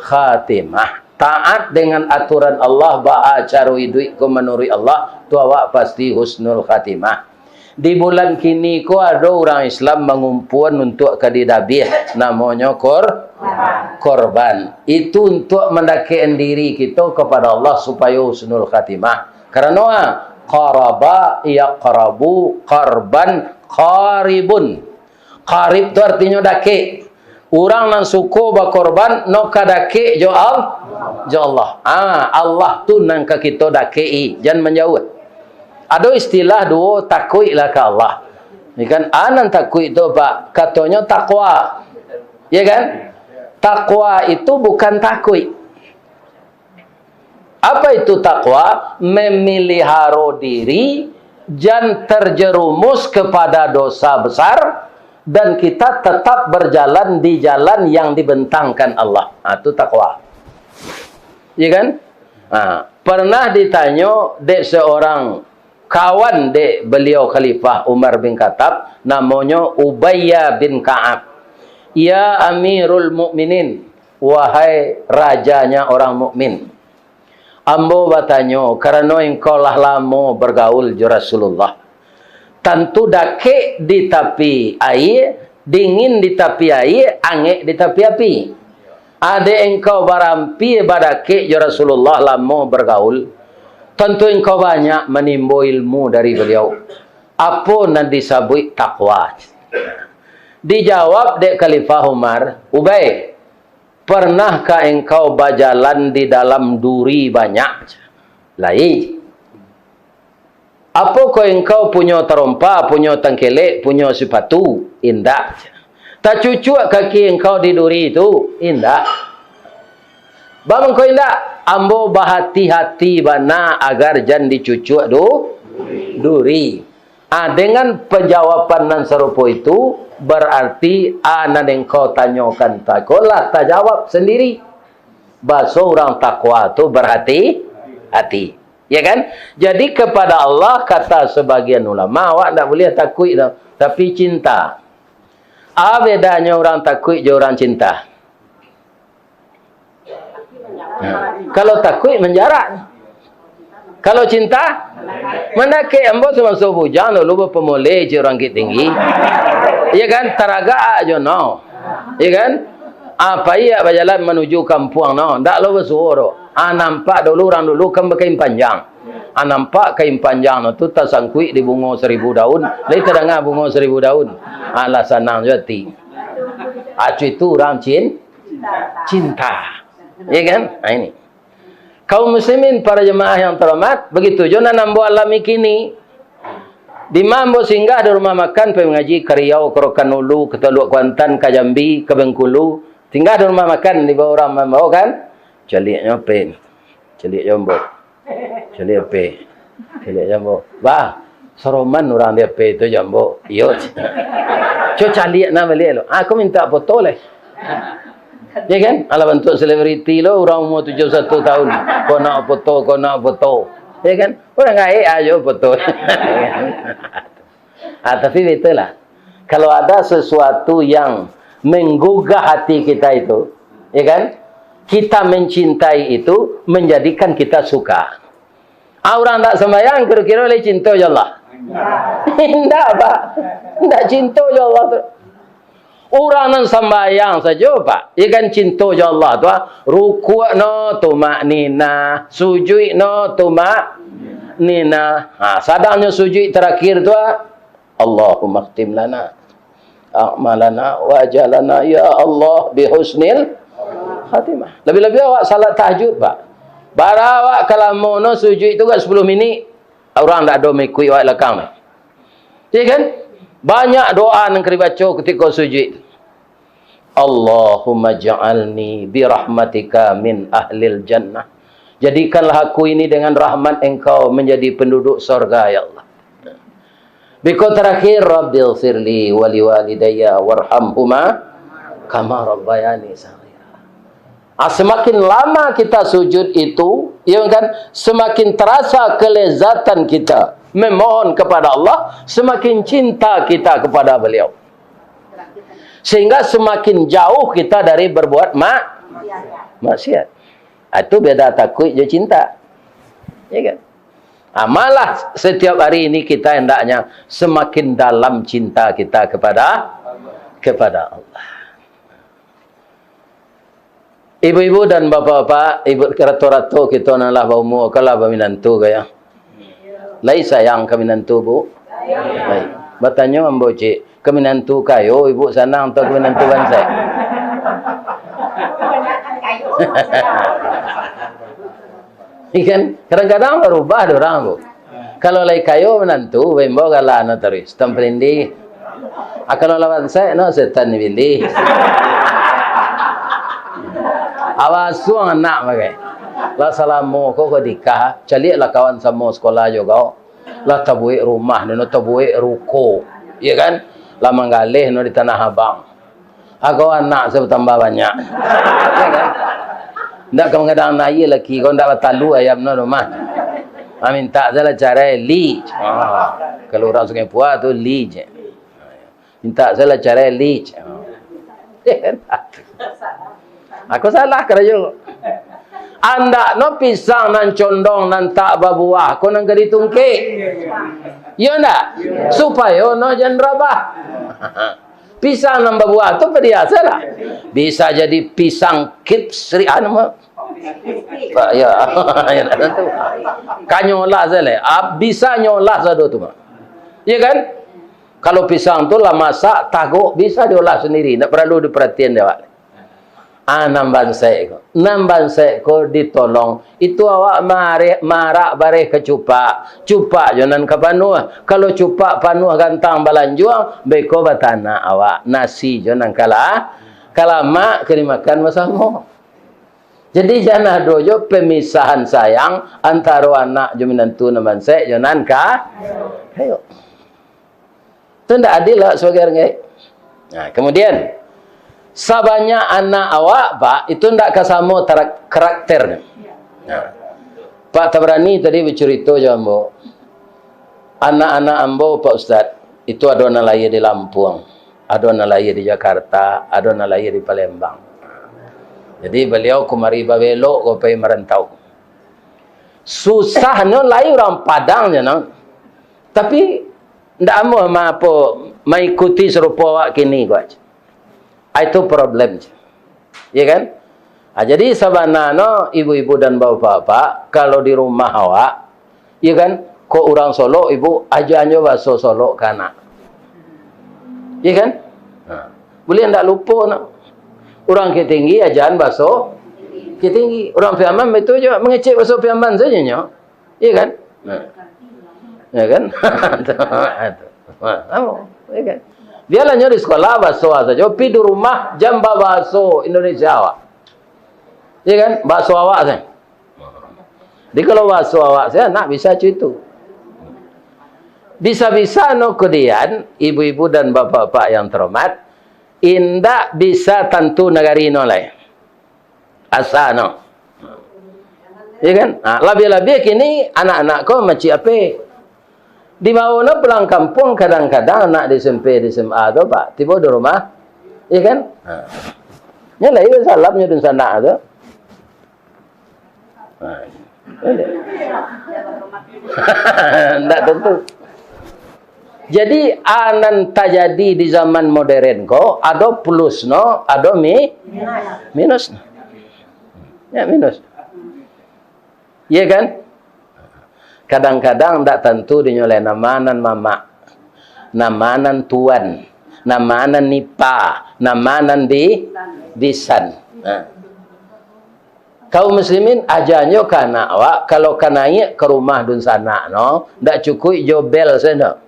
khatimah. Taat dengan aturan Allah, baa caro iduik ko manuruik Allah, tu awak pasti husnul khatimah. Di bulan kini ko ado urang Islam mangumpua untuak ka didabiah, namonyo kor-, korban. Itu untuak mandakek-an diri kito kapado Allah supayo husnul khatimah. Karano, ah, qaraba yaqrabu qarban qaribun. Qarib tu artinyo dakek. Urang nan suko bakorban, no ka dakek jo Al-, jo Allah. Ah, Allah tu nan ka kito dakek-i, jan manjauah. Ado istilah duo, takuiklah ka Allah. Ya kan? Ah, nan takuik tu, Pak, katonyo takwa. Ya kan? Takwa itu bukan takuik. Apa itu takwa? Memiliharo diri, jan terjerumus kepada dosa besar, dan kita tetap berjalan di jalan yang dibentangkan Allah. Ah, itu takwa. Ya kan? Ah, pernah ditanyo dek seorang kawan dek beliau Khalifah Umar bin Khattab, namonyo Ubayyah bin Ka'ab, "Ya Amirul Mukminin, wahai rajanya orang mukmin, ambo batanyo, karano engkau lah lamo bergaul jo Rasulullah. Tantu dakek di tapi aia, dingin di tapi aia, angek di tapi api. Adek engkau barampia badakek jo Rasulullah, lamo bergaul, tantu engkau banyak manimbo ilmu dari beliau. Apo nan disabuik takwa?" Dijawab dek Khalifah Umar, "Ubay, pernahkah engkau bajalan di dalam duri banyak?" "Lai." "Apokoh engkau punyo tarompa, punyo tangkelek, punyo sipatu?" "Indak." "Tacucuak kaki engkau di duri tu?" "Indak." "Baa mangko indak?" "Ambo bahati-hati bana agar jan dicucuak du-, duri. Ah, dengan penjawaban nan sarupo itu, berarti, ah, nan engkau tanyokan tako lah tajawab sendiri. Baso urang takwa tu berhati-hati. Ya kan? Jadi, kepada Allah, kata sebagian ulama, awak ndak buliah takuik tu, tapi cinta. Apo bedanyo urang takuik jo urang cinta? Nah, kalau takuik, manjarak. Kalau cinta, mandakek. Ambo samaso bujang dulu bapamuleh cik urang Bukittinggi. Ya kan? Taragak jo no. Ya kan? Apo iyo bajalan manuju kampuang no. Ndak lo basuo doh. Ah, nampak dulu urang dulu kan bakain panjang. Ah, nampak kain panjang no tu tasangkuik di bungo saribu daun. Lai tadanga bungo saribu daun. Ah, lah sanang jo ati. Ah, itu urang cin-, cinta. Ya kan? Ah, ini. Kaum muslimin, para jemaah yang terhormat, begitu jo nan ambo alami kini. Dima ambo singgah di rumah makan, pai mangaji ka Riau, ka Rokan Ulu, ka Toluak Kuantan, ka Jambi, ka Bengkulu. Singgah di rumah makan, dibao urang mambaokan. Caliaknyo pen. Caliak jo ambo. Caliak ape? Caliak jo ambo. Bah, saroman urang di ape tu jo ambo. Iyo. Co caliak nah baliak lo. Aku minta foto leh. Ya kan? Alah bantuak selebriti lo, urang umur tujuh puluh satu tahun. Ko nak foto, ko nak foto. Ya kan? Urang gaek ajo foto. Ah, tapi betul lah. Kalau ada sesuatu yang menggugah hati kita itu, ya kan? Kita mencintai itu, menjadikan kita suka. Ah, urang tak sembahyang, kira-kira lai cinto jo Allah? Indak, Pak. Indak cinto jo Allah tu. Urang nan sambahyang sajo, Pak, ya kan, cinto jo Allah tu, ah. Rukuk no tumakninah, sujuik no tumakninah. Ha, sadangnyo sujuik terakhir tu, ah, Allahumma khtim lana a'malana wa ajalana, ya Allah, bi husnil khatimah. Lebih-lebih awak salat tahajud, Pak. Bara awak ka lamo no sujuik tu, agak sepuluh minit. Urang ndak ado maikuik awak lakang tu. Ya kan? Banyak doa nan ka dibaco kutiko sujuik tu. Allahumma ja'alni bi rahmatika min ahlil jannah. Jadikanlah aku ini dengan rahmat Engkau menjadi penduduk sorga, ya Allah. Biko terakhir, Rabbighfirli waliwalidayya warhamhuma kama rabbayani shaghira. Ah, semakin lama kita sujud itu, ya kan, semakin terasa kelezatan kita memohon kepada Allah, semakin cinta kita kepada Beliau. Sehingga semakin jauh kita dari berbuat mak-, maksiat. Ah, itu beda takuik jo cinta. Ya kan? Ah, malah setiap hari ini kita hendaknya semakin dalam cinta kita kepada, kepada Allah. Ibu-ibu dan bapak-bapak, ibu, rato-rato kito nan lah baumua, ko lah baminantu ko yo. Lai sayang ka minantu, Bu? Lai. Batanyo ambo ciek, ka minantu kayo ibu sanang atau ka minantu bansaik? Ikan, kadang-kadang barubah dek urang, Bu. Kalau lai kayo minantu, baimbau gala no taruih, setan palindih. Ah, kalau lah bansaik no, setan pilih. Awak asuang anak bagai. Lah salamo ko ka nikah, caliaklah kawan samo sekolah jo kau. Lah tabuek rumah, no tabuek ruko. Ya kan? Lah manggaleh no di Tanah Abang. Agak anak saya bertambah banyak. Ya kan? Ndak ka manggadang anak laki, kau ndak batalu ayam no rumah. Ah, minta salah carai li. Ah, kalau urang Sungai Pua tu li je. Minta salah carai li. Ah. Aku salah karajo. Andak no pisang nan condong nan tak babuah ko nan ka ditungkek. Iyo ndak? Supayo no jan rabah. Pisang nan babuah tu padiasalah. Bisa jadi pisang kipsri anu mah. Ya, ya, tak tentu. Kanyolah salah. Ah, bisa nyolah sado tu mah. Ya kan? Kalau pisang tu lah masak, tagok, bisa diolah sendiri, ndak paralu diparatian dek awak. Ah, nan bansaik ko. Nan bansaik ko ditolong. Itu awak mareh, marak bareh ka cupak. Cupak jo nan ka panuah. Kalau cupak panuah gantang balanjuang, beko batanak awak. Nasi jo nan kalah, kalamak ka dimakan basamo. Jadi, jan ado jo pemisahan sayang antaro anak jo minantu nan bansaik jo nan ka-, kayo. Itu ndak adil lah sabagai urang gaek. Nah, kemudian, sabanyak anak awak, Pak, itu ndak ka samo tarak-, karakternyo. Nah, Pak Tabrani tadi bacurito jo ambo. Anak-anak ambo, Pak Ustaz, itu ado nan lahia di Lampung, ado nan lahia di Jakarta, ado nan lahia di Palembang. Jadi, baliau kumari babelok ko pai marantau. Susahnyo lai urang Padang je no. Tapi, ndak amuah ma-, apo, maikuti sarupo awak kini ko aja. Ah, itu problem. Ya kan? Ah, jadi sabananyo ibu-ibu dan bapak-bapak, kalau di rumah awak, ya kan, kok urang Solok, ibu, ajanyo baso Solok ka anak. Ya kan? Ha. Buliah ndak lupo nak. Urang Bukittinggi ajan baso Bukittinggi. Urang Piaman itu je mangecek baso Piaman sajo nyo. Iya kan? Nah. Ya kan? Nah, sama. Ya kan? Biarlah nyo di sekolah baso sajo, pi di rumah jan babaso Indonesia awak. Iya kan? Baso awak sajo. Jadi kalau baso awak sajo, nak bisa cuy itu. Bisa-bisa no kudian, ibu-ibu dan bapak-bapak yang terhormat, indak bisa tantu nagari no lai. Asa no. Ya kan? Ha, labiah-labiah kini anak-anak ko macik ape. Dibawo no pulang kampuang, kadang-kadang anak di S M P, di S M A tu, Pak, tibo di rumah. Ya kan? Ha. Nyo lai salam nyo dunsanak tu. Ha. Ndak tentu. Jadi, a nan tajadi di zaman modern ko, ado plus no, ado mi-, minus no. Ya, minus. Iya kan? Kadang-kadang ndak tantu dinyo lai nama nan mamak, nama nan tuan, nama nan nipa, nama nan bi-, bisan. Nah. Kaum muslimin, ajanyo ka anak awak, kalau ka naiak ka rumah dunsanak no, ndak cukuik jo bel sajo.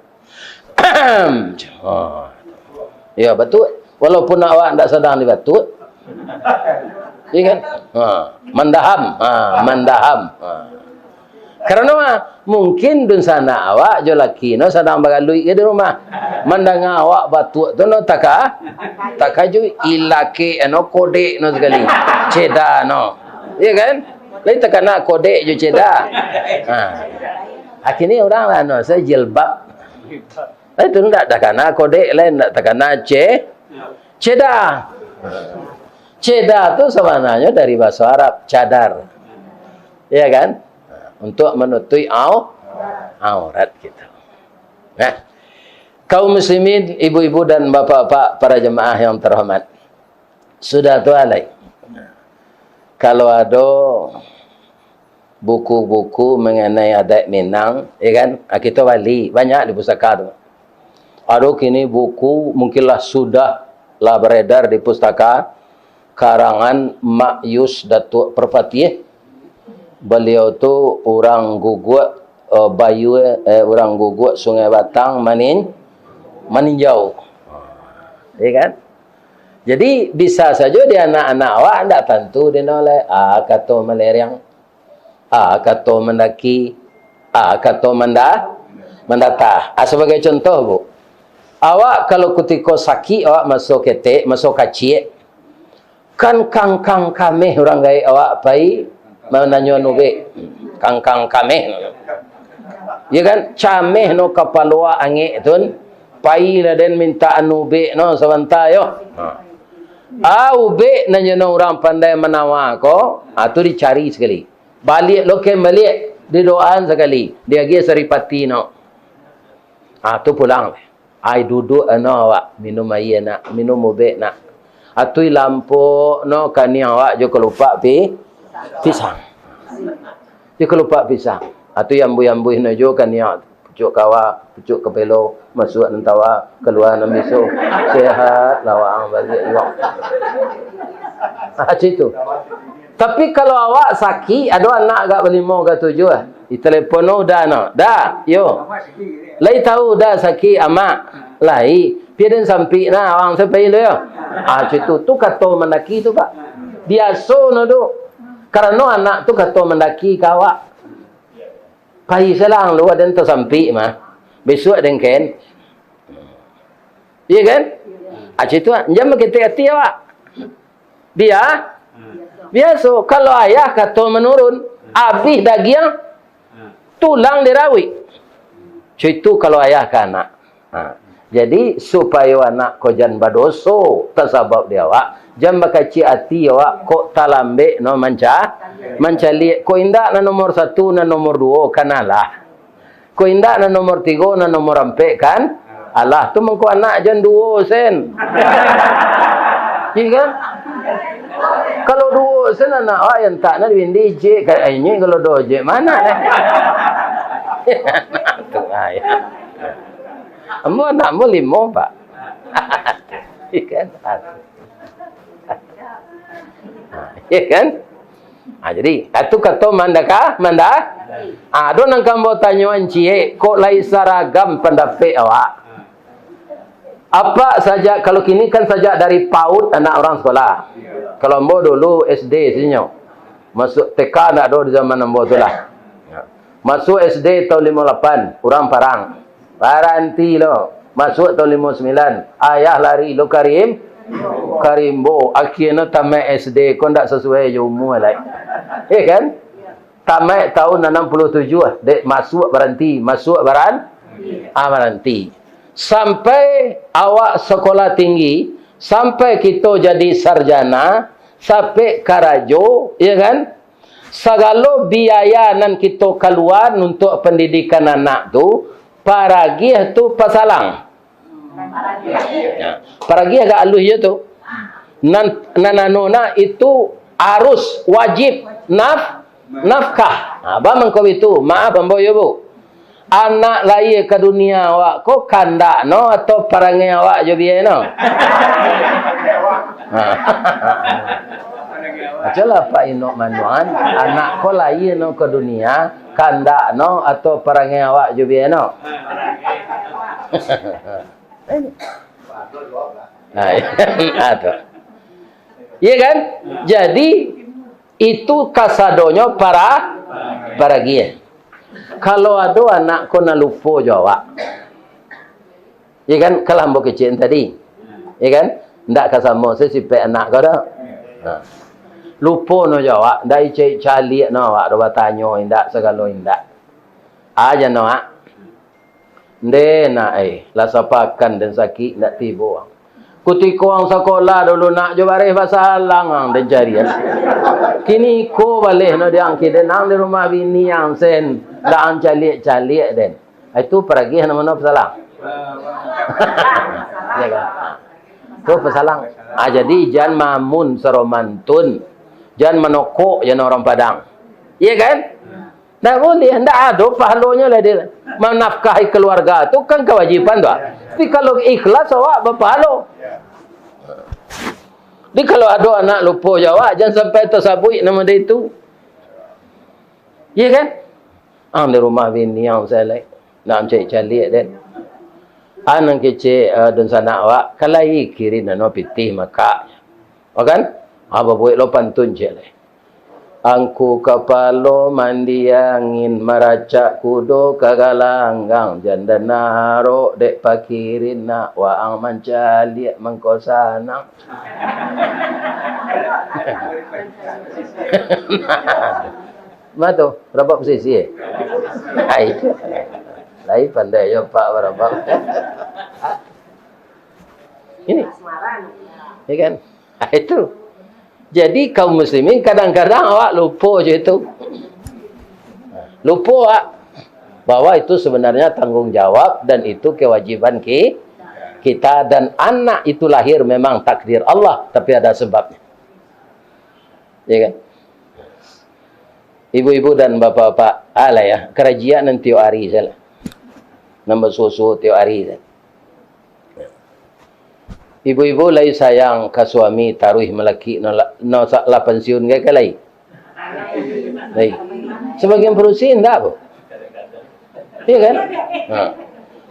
Oh. Ya, batua. Walaupun awak ndak sadang dibatuak. Iya kan? Ha, mandaham. Ha, mandaham. Ha. Karano, ah, mungkin dunsanak awak jo laki no sadang bagaluik ka di rumah. Mandanga awak batuak tu no taka-, takajuik. Ilakek no kodek no sakali. Ceda no. Iya kan? Lai takana kodek jo ceda. Ha. Akhirnya urang lah no, saya jilbab. Lai tu ndak takana kodek, lai ndak takana ce-, ceda. Ceda tu sabananyo dari bahaso Arab, cadar. Iya kan? Untuk manutuik au-, aurat gitu. Nah, kaum muslimin, ibu-ibu dan bapak-bapak, para jemaah yang terhormat. Sudah tu alai. Kalau ado buku-buku mengenai adat Minang, ya kan? Ah, kito bali, banyak di pustaka tu. Ado kini buku, mungkinlah sudah lah beredar di pustaka, karangan Mak Yus Datuak Parpatiah. Baliau tu urang Guguak, eh, Bayua, eh, urang Guguak Sungai Batang, Manin-, Maninjau. Ya kan? Jadi, bisa sajo di anak-anak awak, ndak tantu di no lai. Ah, kato malereang. Ah, kato mandaki. Ah, kato manda-, mandatah. Ah, sabagai contoh, Bu. Awak kalau kutiko sakik, awak maso ketek, maso kaciak, kan kangkang kameh urang gaek awak pai mananyo ubek. Kangkang kameh. Ya kan? Cameh no kapalo angek tun. Pailah den minta anu ubek no sabanta yo. Ha. Ah, ubek nan jo no urang pandai manawa ko, ah, tu dicari sakali. Baliak lo ken baliak, didoaan sakali, diagiah saripati no. Ah, tu pulang. Ai, duduak ano awak, minum aia nak, minum ubek nak. Atui lampok no kaniang awak jo kalupak pi-, pisang. Jo kalupak pisang. Atui ambuih-ambuih no jo kaniang, pucuak kawa, pucuak kapelo, masuak nan tawa, kalua nan biso. Sehat lah waang baliak iwak. Ah, cak itu. Tapi kalau awak sakik, ado anak agak balimo, agak tujuah, ah. Ditelepon, "Oh, Da, no. Da, yo. Lai tahu Da sakik, Amak?" "Lai." "Pi den sampik nah, awang sapai lo yo." Ah, cak itu. Tu kato mandaki tu, Pak. Biaso no tu. Karano anak tu kato mandaki ka awak. Pai salang lu, aden tasampik mah. Bisuak den ken. Iya kan? Ah, cak itu, ah. Jan baketek ati awak. Bia-, biaso. Kalau ayah kato manurun, abih dagiang, tulang dirawik. Cak itu kalau ayah ka anak. Ha. Jadi, supayo anak ko jan badoso tasabab di awak, jan bakaciak ati awak, kok talambek no manca-, mancaliak. Kok indak nan nomor satu, nan nomor duo, kan alah. Kok indak nan nomor tigo, nan nomor ampek, kan alah. Tu mangko anak jan duo sen. Iya kan? Kalau duo sen anak awak, yang tak nak dibindi jek, ka-, eh, inyo kalau duo jek, mana dah? Tu, ah, ya. Ambo anak ambo limo, Pak. Iya kan? Ah, iya kan? Ah, jadi, itu kato mandaka-, manda-, ah, ado nan ka ambo tanyoan ciek, kok lai saragam pandapek awak. Apak sajak, kalau kini kan sajak dari paut anak urang sekolah. Kalau ambo dulu S D sinyo. Masuak T K ndak ado di zaman ambo tu lah. Masuak S D tahun limo lapan, urang parang. Baranti lo. Masuak tahun limo sambilan, ayah lari lo ka rim-, ka rimbo. Akhirnyo tamaik S D ko ndak sasuai jo umua lai. Iya kan? Tamaik tahun anam puluah tujuah, dek masuak baranti, masuak baran-, ah, baranti. Sampai awak sekolah tinggi, sampai kito jadi sarjana, sampai karajo, iya kan? Sagalo biaya nan kito kalua untuak pandidikan anak tu, paragiah tu pasalang. Ya. Paragiah agak aluih je tu. Nan, nan anu nak itu arus wajib naf-, nafkah. Ha, baa mangko itu? Maaf ambo yo, Bu. Anak lahia ka dunia awak ko kandak no atau parangai awak jo biai no? Ha. Ajalah Pak Inok Manuan, anak ko lahia no ka dunia, kandak no atau parangai awak jo biai no? Nah, ah, tu. Iya kan? Jadi, itu kasadonyo para, paragiah. Kalau ado anak ko nan lupo jo awak, iya kan? Kalau ambo kecek tadi, iya kan? Ndak ka samo se sipek anak ko doh. Nah. Lupo no jo awak, ndak icek caliak no awak doh, batanyo indak, sagalo indak. Aja no, ah. Ndeh, nak, eh, lah sapakan den sakik ndak tibo. Kutiko ang sakolah dulu, nak, jo bareh basalang ang den carian. Kini ko baleh no di ang kiden, ang di rumah bini ang sen, ndak ang caliak-caliak den. Itu paragiah namono pasalang. Iya kan? Tu pasalang. Ah, jadi jan mamun saromantun. Jan manokok jan urang Padang. Iya kan? Ndak buliah, ndak ado pahalonyo lah dia. Manafkahi kaluarga tu kan kawajiban tu, ah. Tapi kalau ikhlas awak bapahalo. Jadi kalau ado anak lupo jo awak, jan sampai tasabuik namo dia itu. Iya kan? Ang di rumah bini ang selek, nak caliak-caliak den. Anang kecek, eh, dunsanak awak, kalai kirin ano pitih makak. Makan? Ah, babuek lo pantun cek lai. Angku kapalo mandi angin, maracak kudo ka galanggang, janda narok dek pakirin nak, waang mancaliak mangko sanang. Ma tu, rabab pasisi, eh? Ai. Lai pandai jo Pak barabab. Ini. Ya kan? Ah, itu. Jadi kaum muslimin kadang-kadang awak lupo je itu. Lupo awak bahwa itu sebenarnya tanggung jawab dan itu kewajiban ki-, kita, dan anak itu lahir memang takdir Allah, tapi ada sebabnya. Ya kan? Ibu-ibu dan bapak-bapak, alah ya, karajian nan tiok hari salah. Nambah susu tiok hari salah. Ibu-ibu lai sayang ka suami taruih malakik no la-, no sa-, lah pansiun gai ka lai? Lai. Sebagian padusi indak apo? Iya kan? Ha.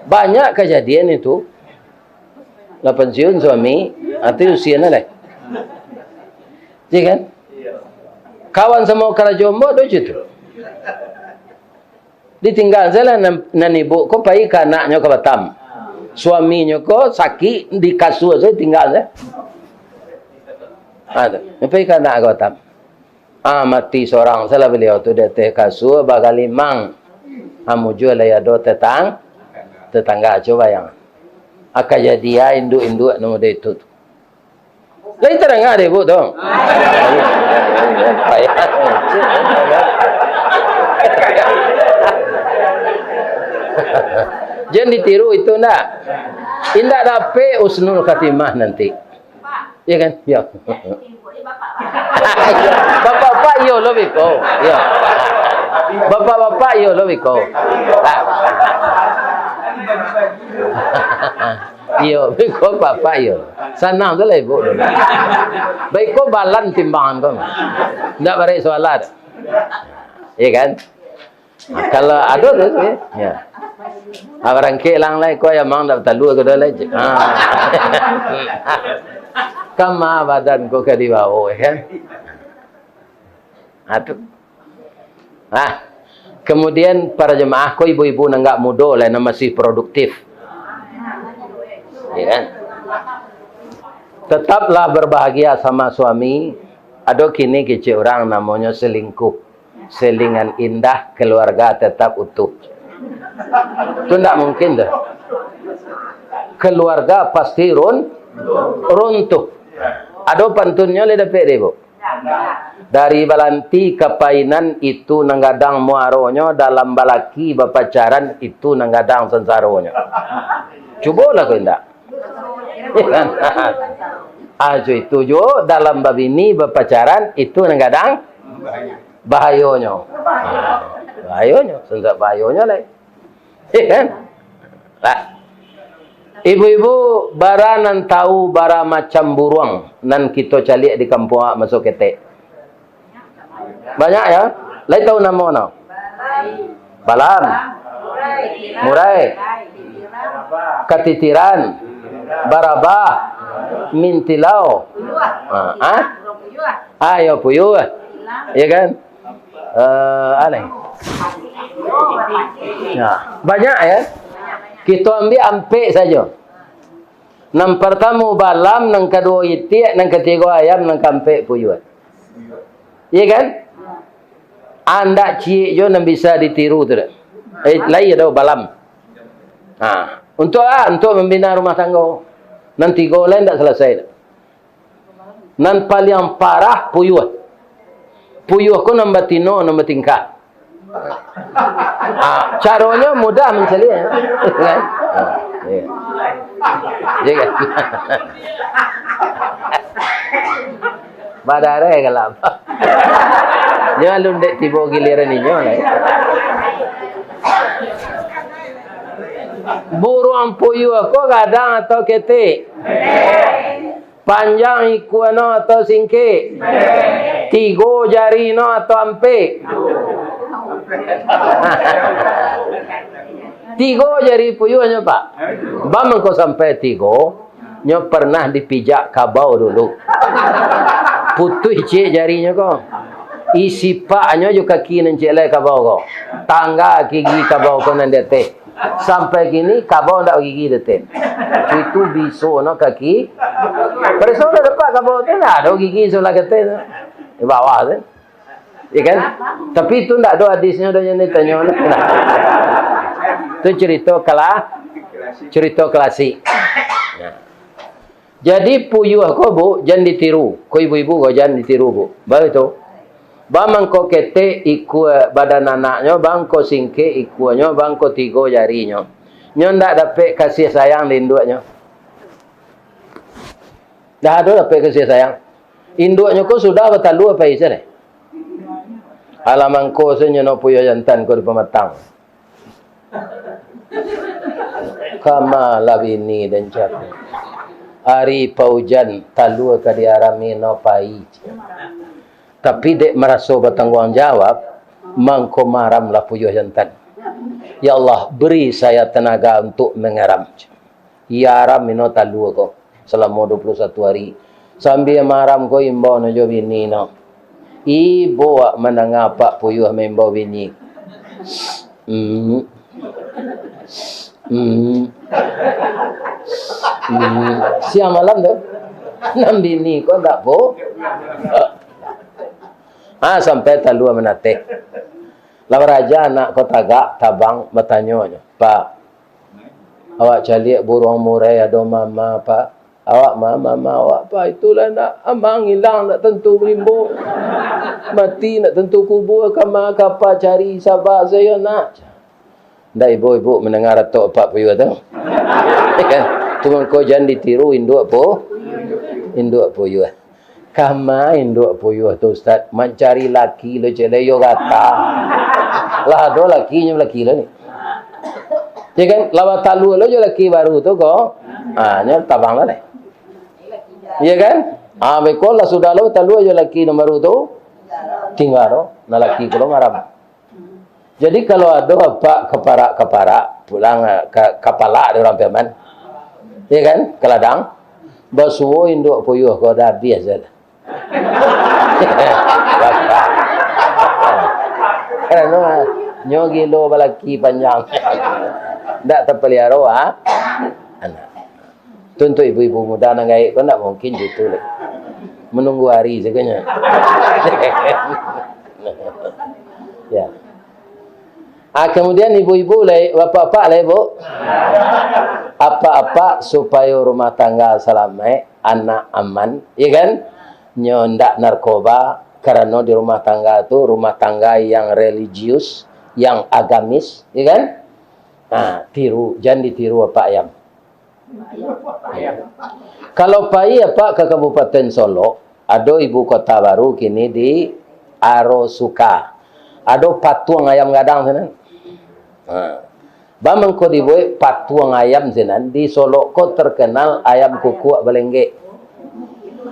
Banyak kajadian itu. Lah pansiun suami, atau usia na lai. Iya kan? Kawan samo karajo ambo tu cito. Ditinggal salah nan, nan ibu ko pai ka anaknyo ka Batam. Suaminyo ko sakik di kasua sajo tinggal sajo. Ha, tu. Pai ka anak ka Batam. Ah, mati sorang salah baliau tu di ateh kasua bagalimang. Ah, mujua lai ado tetang-, tetangga, cubo bayang. Ah, kajadian induak-induak nan mudo itu tu. Lai tadanga dek ibu tu? Jan ditiru itu ndak? Indak dapek husnul khatimah nanti. Iya kan? Iya. Bapak-bapak iyo lo beko. Iya. Bapak-bapak iyo lo beko. Lah. Iyo, beko bapak iyo. Sanang tu lah ibu. Baik ko balan timbangan ko. Ndak barek suala. Iya kan? Nah, kalau ado tu, ya. Ya. Ah, barangkek lang lai ko ya mang ndak talu ko dah lai. Ah. Kama badan ko ka dibawa, ya kan? Ah, tu. Ah. Kemudian para jemaah ko ibu-ibu nan agak mudo lah, nan masih produktif. Ya kan? Tetaplah berbahagia sama suami. Ado kini kecek urang namonyo selingkuh. Selingan indah, keluarga tetap utuh. Tu ndak mungkin tu. Keluarga pasti run-, runtuh. Ado pantunnyo lai dapek dek ibu? Dari balanti ka painan itu nan gadang muaronyo, dalam balaki bapacaran itu nan gadang sansaronyo. Cubolah ko indak. Ajo itu juo dalam babini, bapacaran, itu nan gadang bahayonyo. Bahayonyo, sansak bahayonyo lai. Iya kan? Lah. Ibu-ibu, bara nan tahu bara macam buruang nan kito caliak di kampuang awak maso ketek? Banyak ya? Lai tahu namo no? Balam. Murai. Katitiran. Barabah. Mintilau. Ha, ha? Ayo puyuah. Ya kan? Eh, aneh. Nah, banyak ya. Kita ambil ampek saja. Nan pertama balam, nan kedua itiak, nan ketiga ayam, nan keempat puyuah. Iya kan? Andak ciek jo nan bisa ditiru tu dak? Eh, lai ado balam. Ha, untuk ah, untuk membina rumah tangga. Nan tigo lai ndak selesai dak? Nan paliang parah puyuah. Puyuah ko nan batino, nan batingkah. Ah, caronyo mudah mancaliak, kan? Ah, iya. Iya kan? Badareh galak. Nyo alun dek tibo giliran inyo lai. Buruang puyuah ko gadang atau ketek? Panjang ikua no atau singkek? Tigo jari no atau ampek? Tigo jari puyuahnyo, Pak. Baa mangko sampai tigo, nyo pernah dipijak kabau dulu. Putuih ciek jarinyo ko. Isi paknyo jo kaki nan ciek lai kabau ko. Tangga gigi kabau ko nan di ateh. Sampai kini, kabau ndak bagigi di ateh. Itu biso no kaki. Pareso lah dapat kabau tu, ndak ado gigi sabalah ateh tu. Di bawah tu. Ya kan? Tapi itu ndak ado hadisnyo doh yang ditanyo. Itu cerita kala-, cerita klasik. Nah. Jadi puyuah ko, Bu, jan ditiru. Ko ibu-ibu ko, jan ditiru, Bu. Baru itu. Baa mangko ketek ikua badan anaknyo, baa mangko singkek ikuanyo, baa mangko tigo jarinyo. Nyo ndak dapek kasih sayang di induaknyo. Ndak ado dapek kasih sayang. Induaknyo ko sudah batalua pai se deh. Alah mangko se nyo no puyuah jantan ko di pamatang. Kama lah bini den cako. Ari paujan talua ka diarami no pai. Tapi dek maraso batangguang jawab, mangko maram lah puyuah jantan. Ya Allah, beri saya tenaga untuk mengaram. Iya aram ino talua ko salamo dua puluh satu ari. Sambia maram ko imbau no jo bini no. Ibo wak mandanga apak puyuah maimbau bini. Hmm. Hmm. Hmm. Siang malam tu. Nan bini ko ndak po. Ah, sampai talua manateh. Lah baraja anak ko tagak, tabang, batanyo nyo, "Pak, awak caliak buruang murai ado mama, Pak. Awak ma-, mama awak, Pak, itulah nak, amang ilang ndak tantu limbo. Mati ndak tantu kubua, kama kapa cari, saba sajo, nak." Ndak ibo-ibo mandanga ratok apak puyuah tu. Kan? Tu mangko jan ditiru induak pu-, induak puyuah. Kama induak puyuah tu, Ustaz, mancari laki lo cek lai yo gata. Lah ado lakinyo laki lo ni. Ya kan? Lah batalua lo jo laki baru tu ko. Ah, nyo tabang lah deh. Ya kan? Ah, beko lah sudah lo batalua jo laki nan baru tu. Tingga lo, nah laki ko lo maram. Jadi, kalau ado apak kaparak-kaparak, pulang, eh, ka, kapalak di urang Piaman, ya kan, ka ladang, basuo induak puyuah ko dah abih se lah. Karano, ah, nyo gilo balaki panjang. Ndak tapaliaro, ah, anak. Tu untuk ibu-ibu muda nan gaek ko ndak mungkin gitu leh. Menunggu hari sagonyo. Ya. Ah, kemudian ibu-ibu lai, bapak-bapak lai, Bu. Apak-apak supayo rumah tangga salamaik, anak aman, ya kan? Nyo ndak narkoba, karano di rumah tangga tu, rumah tangga yang religius, yang agamis, ya kan? Nah, tiru, jan ditiru apak ayam. Kalau pai apak ka Kabupaten Solok, ado ibu kota baru kini di Arosuka. Ado patuang ayam gadang sinan. Ha. Baa mangko dibuek patuang ayam sinan, di Solok ko terkenal ayam kukuak balenggek.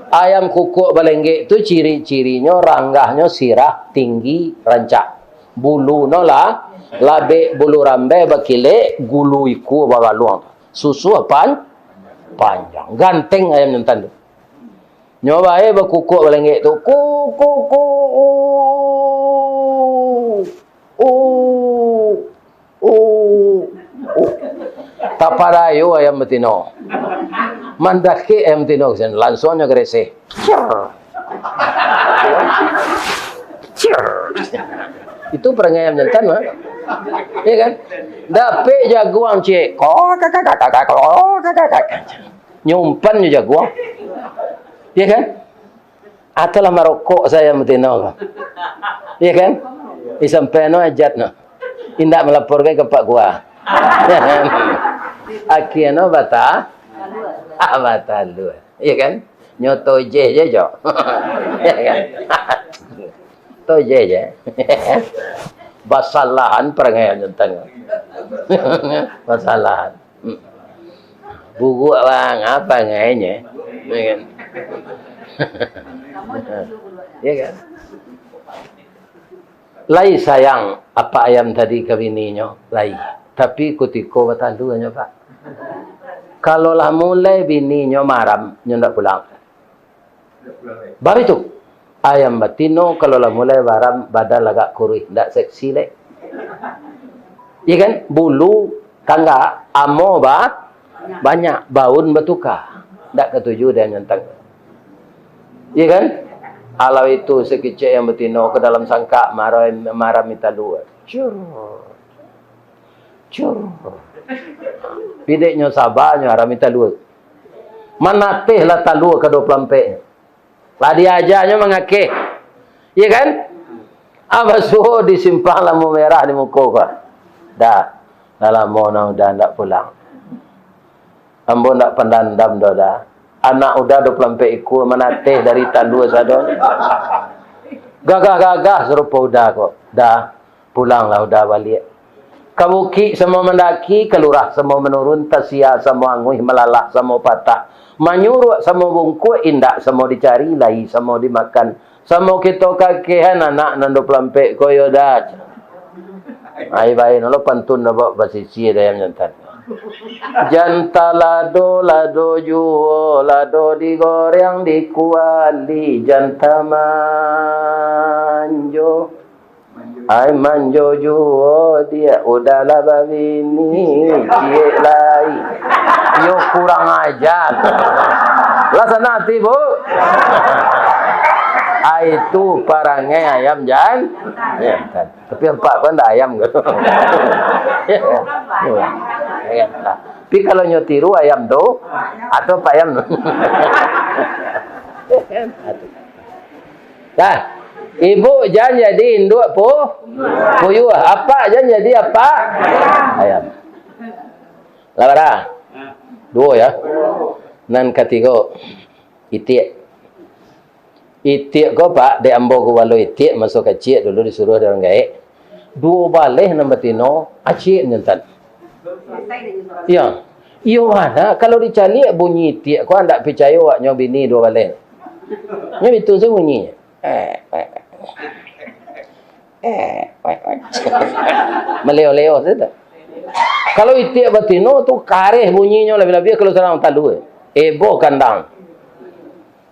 Ayam kukuak balenggek tu ciri-cirinyo ranggahnyo sirah, tinggi, rancak. Bulu no lah, labek bulu rambai bakilek, gulu ikua bagaluang. Susuah pan-, Panjang, ganteng ayam jantan tu. Nyo bae bakukuak balenggek tu. Ku, ku, ku, u, u, u, u. Tapadayo ayam batino. Mandakek ayam batino ka sinan, lansuang nyo gareseh. Cier. Cier. Itu parangai ayam jantan mah. Iya kan? Dapek jaguang ciek. Ko, ka, ka, ka, ka, ka, ko, ka, ka, ka, ka. Nyumpan jo jaguang. Iya kan? Atau lah marokok sajo batino ko. Iya kan? Disampaian no hajat no. Indak malaporkan ka Pak Kua. Akhia no bata-, ah, batalua. Iya kan? Nyo tojeh je, Jo. Iya kan? Tojeh je. Basalahan parangai jantan. Basalahan. Buruak bang, apo ngainyo? Ya kan? Ya kan? Lai sayang apak ayam tadi ka bininyo, lai. Tapi kutiko batalua nyo, Pak. Kalau lah mulai bininyo maram, nyo ndak pulang. Baru itu, ayam batino kalau lah mulai baram, badan agak kuruih, ndak seksi lai. Iya kan? Bulu tanggak, amo ba-, banyak, baun batuka. Ndak katuju dek ayam jantan. Iya kan? Alah itu, sakicik ayam batino ka dalam sangkak, maram, maram talua. Cur. Cur. Pideknyo sabanyo arami talua. Manateh lah talua ka dua puluah ampek. Lah diajanyo mangakeh. Iya kan? Abah suo di simpang lampu merah di muko ko. Dah. Lah lamo nah udah ndak pulang. Ambo ndak pandandam doh dah. Anak udah dua puluah ampek ikua manateh dari talua sado. Gagah-gagah sarupo udah ko. Dah. Pulanglah udah baliak. Ka bukik samo mandaki, ka lurah samo manurun, tasia samo anguih, malalah samo patah, manyuruak samo bungkuak, indak samo dicari, lai samo dimakan. Samo kito kakehan anak nan dua puluah ampek ko yo dah. Ai bae no lo pantun dapek basisia dek ayam jantan. Janta lado, lado juo, lado digoreng di kuali, janta manjo. Ai manjo juo diak, udah lah babini, ciek lai. Yo kurang ajar. Lah sanang ati, Bu. Ai tu parangai ayam jan-, jantan. Tapi apak ko ndak ayam ko. Tapi kalau nyo tiru ayam tu, atau apak ayam tu. Nah, ibuk jan jadi induak pu-, puyuah. Apak jan jadi apak ayam. Lah bara? Duo yo. Nan katigo, itiak. Itiak ko, Pak, dek ambo gubalo itiak maso kaciak dulu disuruah dek urang gaek. Duo baleh nan batino, aciak jantan. Iyo. Iyo bana, kalau dicaliak bunyi itiak ko, andak picayo awaknyo bini duo baleh. Nyo bitu se bunyi. Eh, eh, eh. Eh, eh, eh. Maleo-leo sajo tu. Kalau itiak batino tu kareh bunyinyo, labiah-labiah kalau sadang talua. Ebo kandang.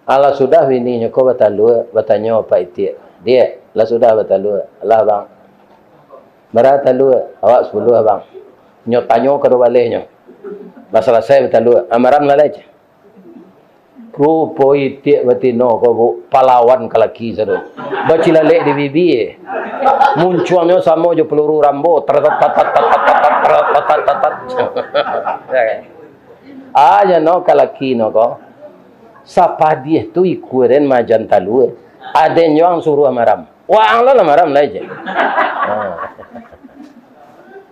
Alah sudah bininyo ko batalua, batanyo apak itiak, "Diak, lah sudah batalua?" "Lah, Bang." "Bara talua?" "Awak sapuluah, Bang." Nyo tanyo kaduo balehnyo. Lah salasai batalua, amaram lah lai. Rupo itiak batino ko, Bu, palawan ka laki sado. Bacilalek di bibia. Muncuangnyo samo jo peluru Rambo. Taratat, tatat, tatat, tatat, taratat, tatat, tatat. Ah, jan no ka laki no ko. Sapadiah tu ikua den majan talua. Aden jo ang suruah maram. Waang lo lah maram lai je. Ha.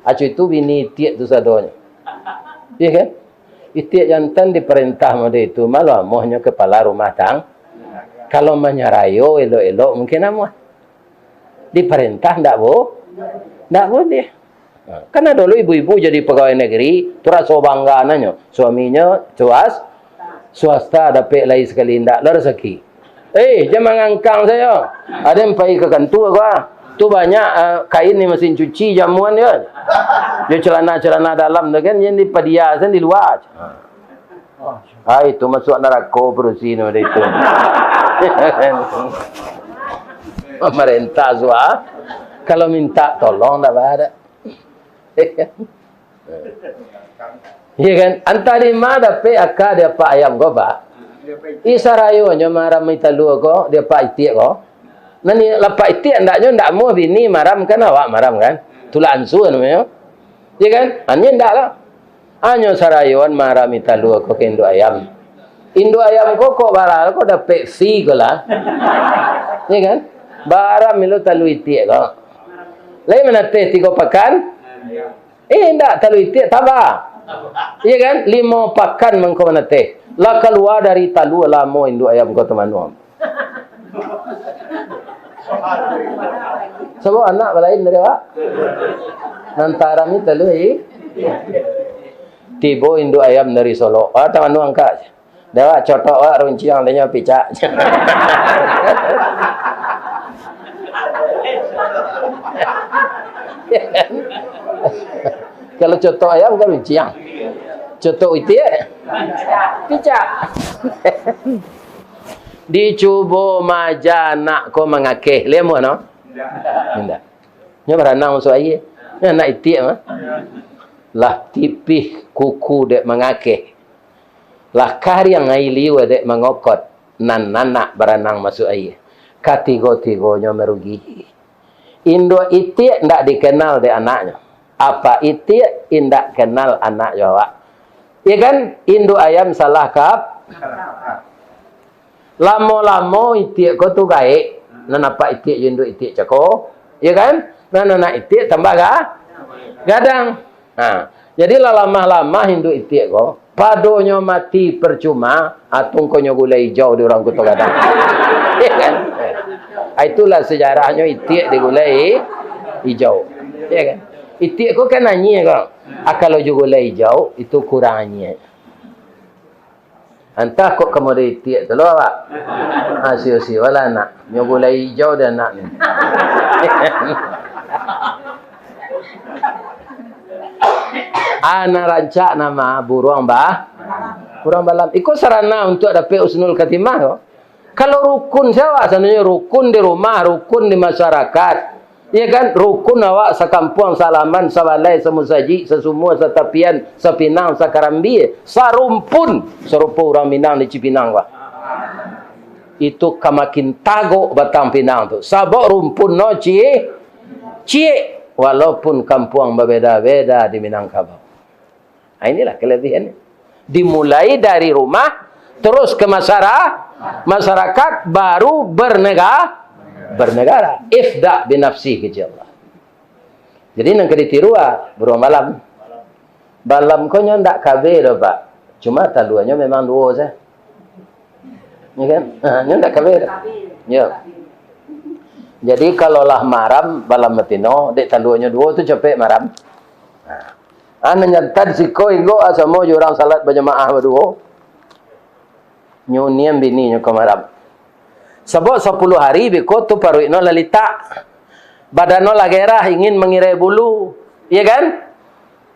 Acu itu bini itiak tu sadonyo. Iya kan? Itiak jantan diparentah mode itu, malu amuahnyo kepala rumah tang-, kalau manyarayo elok-elok mungkin amuah. Diparentah ndak bo-, ndak boleh. Ha, kan ado lo ibu-ibu jadi pegawai negeri, tu raso bangga nanyo, suaminyo suas-, swasta dapek lai sakali, ndak lo rasaki. Eh, jan mangangkang sajo. Aden pai ka kantua ko, ah. Tu banyak, ah, kain di masin cuci, jamuan yo. Jo celana-celana dalam tu kan, jan dipadia sen di lua. Ha. Ah, itu masuak narako padusi no dari itu. Pamarentah suah. Kalau minta tolong ndak ba-, ndak. Iya kan? Antah di ma dapek aka di apak ayam ko, Pak? Ih, sarayonyo marami talua ko, di apak itiak ko. Nan ni lapak itiak, ndaknyo ndak amuah bini maramkan, awak maramkan. Tulak ansua namonyo. Iya kan? Hanyo ndak lah. Hanyo sarayoan marami talua ko ka induak ayam. Induak ayam ko kok bara ko dapek fee ko lah. Iya kan? Bara milo talua itiak ko. Lai manateh tigo pakan? Eh, indak, talua itiak taba. Iya kan? Limo pakan mangko manateh. Lah kalua dari talua lamo induak ayam ko tamanuang. Sabab anak balain dari awak. Nan taram ni talua i-, tibo induak ayam dari Solok. Ah, tamanuang ka. Dah, awak cotok, awak runciang, dah nyo picak. Kalau cotok ayam kan runciang. Cotok itiak, picak. Dicubo maja anak ko mangakeh. Lai amuah no? Indak. Nyo baranang masuak aia. Nyo anak itiak mah. Lah tipih kuku dek mangakeh. Lah kariang aia liua dek mangokot, nan anak baranang masuak aia. Katigo-tigonyo marugi. Induak itiak ndak dikenal dek anaknyo. Apak itiak indak kenal anaknyo awak. Iya kan? Induak ayam salah kap-, Lamo-lamo itiak ko tu gaek, nan apak itiak jo induak itiak cako, iyo kan? Nan anak itiak tambah ga-, gadang. Ha, jadi lah lamah-lamah induak itiak ko, padonyo mati percuma, atungkonyo gulai ijau di urang Kuto Gadang. Iyo kan? Ha, itulah sejarahnyo itiak di gulai ijau. Iyo kan? Itiak ko kan anyia ko. Ah, kalau jo gulai ijau, itu kurang anyia. Antah kok ka model itiak tu lo awak. Ha, sio-siolah anak. Nyo gulai ijau dek anak ni. Anak rancak nama buruang ba-, buruang balam. Iko sarana untuak dapek husnul khatimah ko. Kalau rukun sia awak sananyo, rukun di rumah, rukun di masyarakat. Iya kan? Rukun awak sakampuang, salaman, sabalai, samusajik, sasumua, satapian, sapinang, sakarambia, sarumpun, sarupo urang Minang di Cipinang, Pak. Itu ka makin tagok batang pinang tu. Sabab rumpun no ci-, ciek, walaupun kampuang babeda-beda di Minangkabau. Ha, inilah kelebihan. Dimulai dari rumah, terus ke masyara-, masyarakat, baru bernega-, bernegara. Ibda' binafsik, kecek Allah. Jadi, nan ka ditiru, ah, buruang balam. Balam ko nyo ndak kabeh doh, Pak. Cuma taluanyo memang duo sajo. Ya kan? Ha, nyo ndak kabeh doh. Ya. Jadi, kalau lah maram, balam batino, dek taluanyo duo tu capek maram. Ha. Ah, nan jantan siko inggok, ah, samo jo urang salat bajamaah baduo. Nyo unian bininyo ka maram. Sabab sapuluah hari beko tu paruik no lah litak. Badan no lah gairah, ingin mangirai bulu. Iya kan?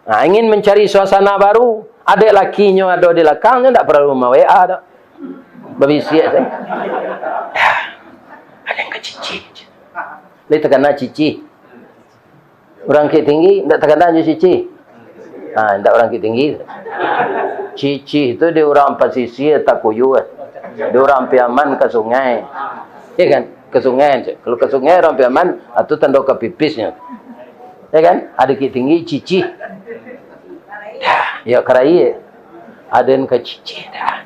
Ha, ingin mancari suasana baru. Adek lakinyo ado di lakang, nyo ndak paralu ma-W A doh. Babisiak sajo. Ado nan ka cicih. Lai takana cicih. Urang Bukittinggi, ndak takana jo cicih. Ha, ndak urang Bukittinggi. Cicih tu di urang pasisia Takuyu. Di urang Piaman ka sungai. Ya kan? Ka sungai sajo. Kalau ka sungai urang Piaman, ah, tu tando ka pipisnyo. Ya kan? Ado Bukittinggi, cicih. Dah, yo karai. Ado nan ka cicih dah.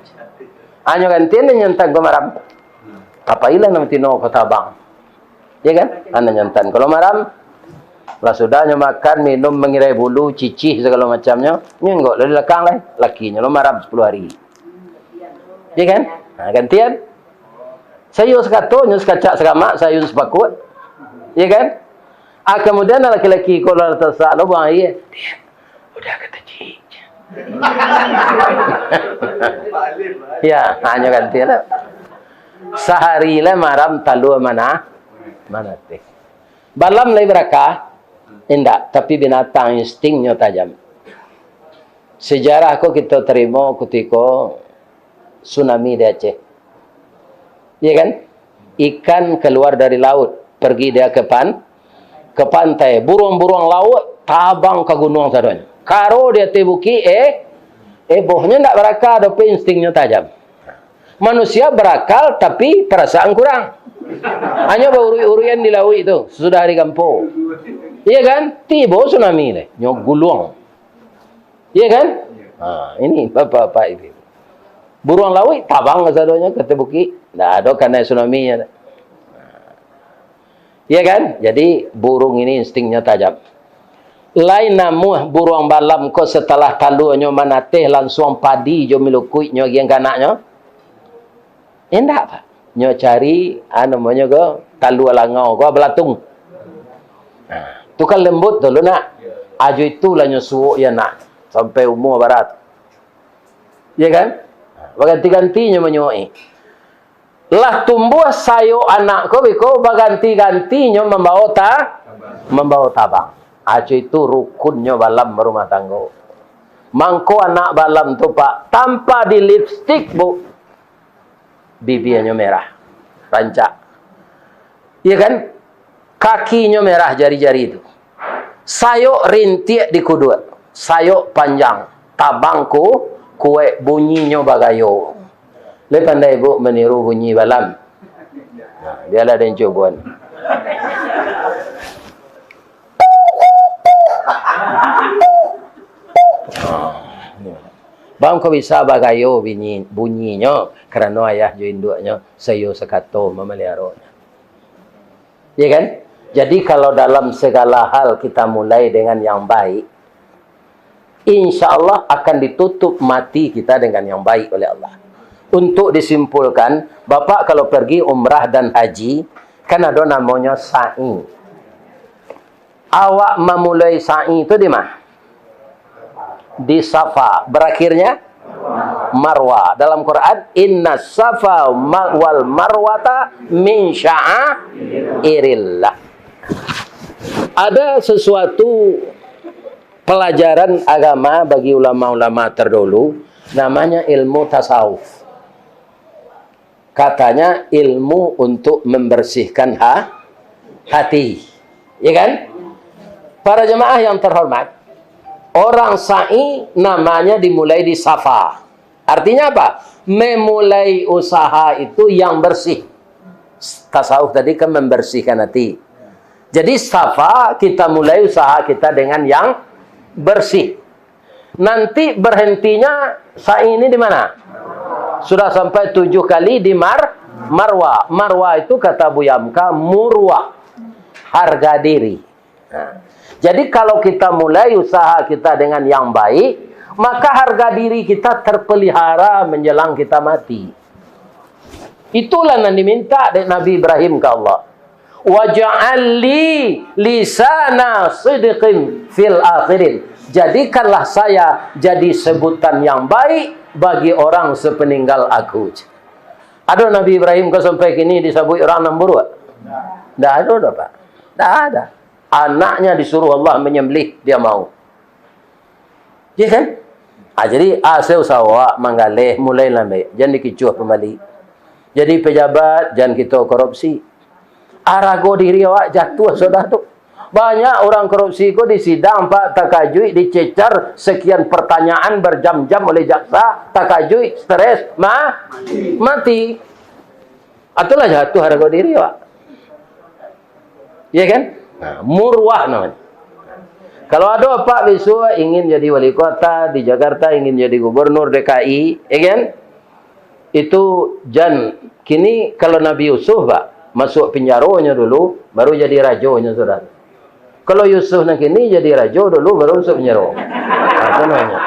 Hanyo gantian nan jantan ko maram. Apailah nan batino ko tabang. Ya kan? Nan jantan ko lo maram. Lah sudah nyo makan, minum, mangirai bulu, cicih sagalo macamnyo, nyo inggok lo di lakang lai. Lakinyo lo maram sapuluah hari. Ya kan? Ha, gantian. Sayua sakato, nyo sakacak sakamak, sayua sapakut. Ya kan? Ah, kamudian laki-laki ko lah tasak lo buang aia. Udah kato cik. Ya, hanyo ganti lah. Sahari lah maram talua mana, manateh. Balam lai barakah? Indak, tapi binatang instingnyo tajam. Sejarah ko kito tarimo kutiko tsunami di Aceh. Iya kan? Ikan keluar dari laut, pergi dia ke pan-, ke pantai. Buruang-buruang laut tabang ka gunuang sadonyo. Karo di ateh bukik, eh, ebohnyo ndak barakal, tapi instinknyo tajam. Manusia berakal, tapi perasaan kurang. Hanyo bauruik-uruikan di lauik tu, sudah hari kampo. Iya kan? Tibo tsunami deh, nyo guluang. Iya kan? Ha, ini bapak-bapak ini. Buruang lauik tabang kasadonyo ka ateh bukik. Ndak ado kanai tsunami-nyo. Iya kan? Jadi, burung ini instinknyo tajam. Lai namuah buruang balam ko setelah taluanyo manateh, lansuang padi jo milukuiknyo agiah ka anaknyo? Indak, Pak. Nyo cari, ah, namonyo ko, talua langau ko, balatung. Nah, tu kan lembut tu, lu nak. Ajo itulah nyo suok ya nak, sampai umua bara. Iya kan? Baganti-ganti nyo manyuok-i. Lah tumbuah sayok anak ko biko, baganti-ganti nyo mambawa ta-, mambawa tabang. Aco itu rukunnyo balam barumah tanggo. Mangko anak balam tu, Pak, tanpa di lipstik, Bu, bibianyo merah, rancak. Iya kan? Kakinyo merah jari-jari tu. Sayok rintiak di kuduak, sayok panjang, tabang ku-, kuaik, bunyinyo bagayo. Lai pandai, Bu, maniru bunyi balam? Nah, bialah den cuboan. Bang ko bisa bagayo bunyi, bunyinyo, karano ayah jo induaknyo saiyo sakato mamaliaronyo. Ya kan? Jadi, kalau dalam segala hal kita mulai dengan yang baik, insya Allah akan ditutup mati kita dengan yang baik oleh Allah. Untuk disimpulkan, Bapak kalau pergi umrah dan haji, kan ado namonyo sa'i. Awak mamulai sa'i tu di ma? Di Safa. Berakhirnya Marwa. Dalam Quran, "Inna Safa ma-, wal Marwata min sya'airillah." Ada sesuatu pelajaran agama bagi ulama-ulama terdahulu, namanya ilmu tasawuf. Katanya ilmu untuk membersihkan ha-, hati. Ya kan? Para jemaah yang terhormat, orang sa'i namanya dimulai di Safa. Artinya apa? Memulai usaha itu yang bersih. Tasawuf tadi kan membersihkan hati. Jadi Safa kita mulai usaha kita dengan yang bersih. Nanti berhentinya sa'i ini di mana? Sudah sampai tujuh kali di Mar-, Marwa. Marwa itu kata Buya Hamka murwah, harga diri. Nah, jadi kalau kita mulai usaha kita dengan yang baik, maka harga diri kita terpelihara menjelang kita mati. Itulah yang diminta dek Nabi Ibrahim ke Allah. "Waj'al li lisana sidqin fil akhirin." Jadikanlah saya jadi sebutan yang baik bagi orang sepeninggal aku. Ado Nabi Ibrahim ko sampai kini disabuik urang nan buruak? Ndak ado doh, Pak. Ndak ada. Anaknya disuruh Allah menyembelih, dia mau. Ya kan? Ah, jadi, ah, saya usaha awak manggaleh, mulai lambek. Jan dikicuah pambali. Jadi pejabat, jan kito korupsi. Arago diri awak jatuah sudah tu. Banyak orang korupsi ko di sidang, Pak, takajuik, dicecar, sekian pertanyaan berjam-jam oleh jaksa, takajuik, stres, ma-, mati. Itulah jatuah arago diri awak. Ya kan? Nah, murwah namanya. Kalau ado apak besok ingin jadi wali kota di Jakarta, ingin jadi gubernur D K I, ya kan? Itu jan, kini kalau Nabi Yusuf, Pak, masuk penjaronyo dulu, baru jadi rajonyo sudah. Kalau Yusuf nan kini jadi rajo dulu, baru masuk penjaro. Nah, itu namanya.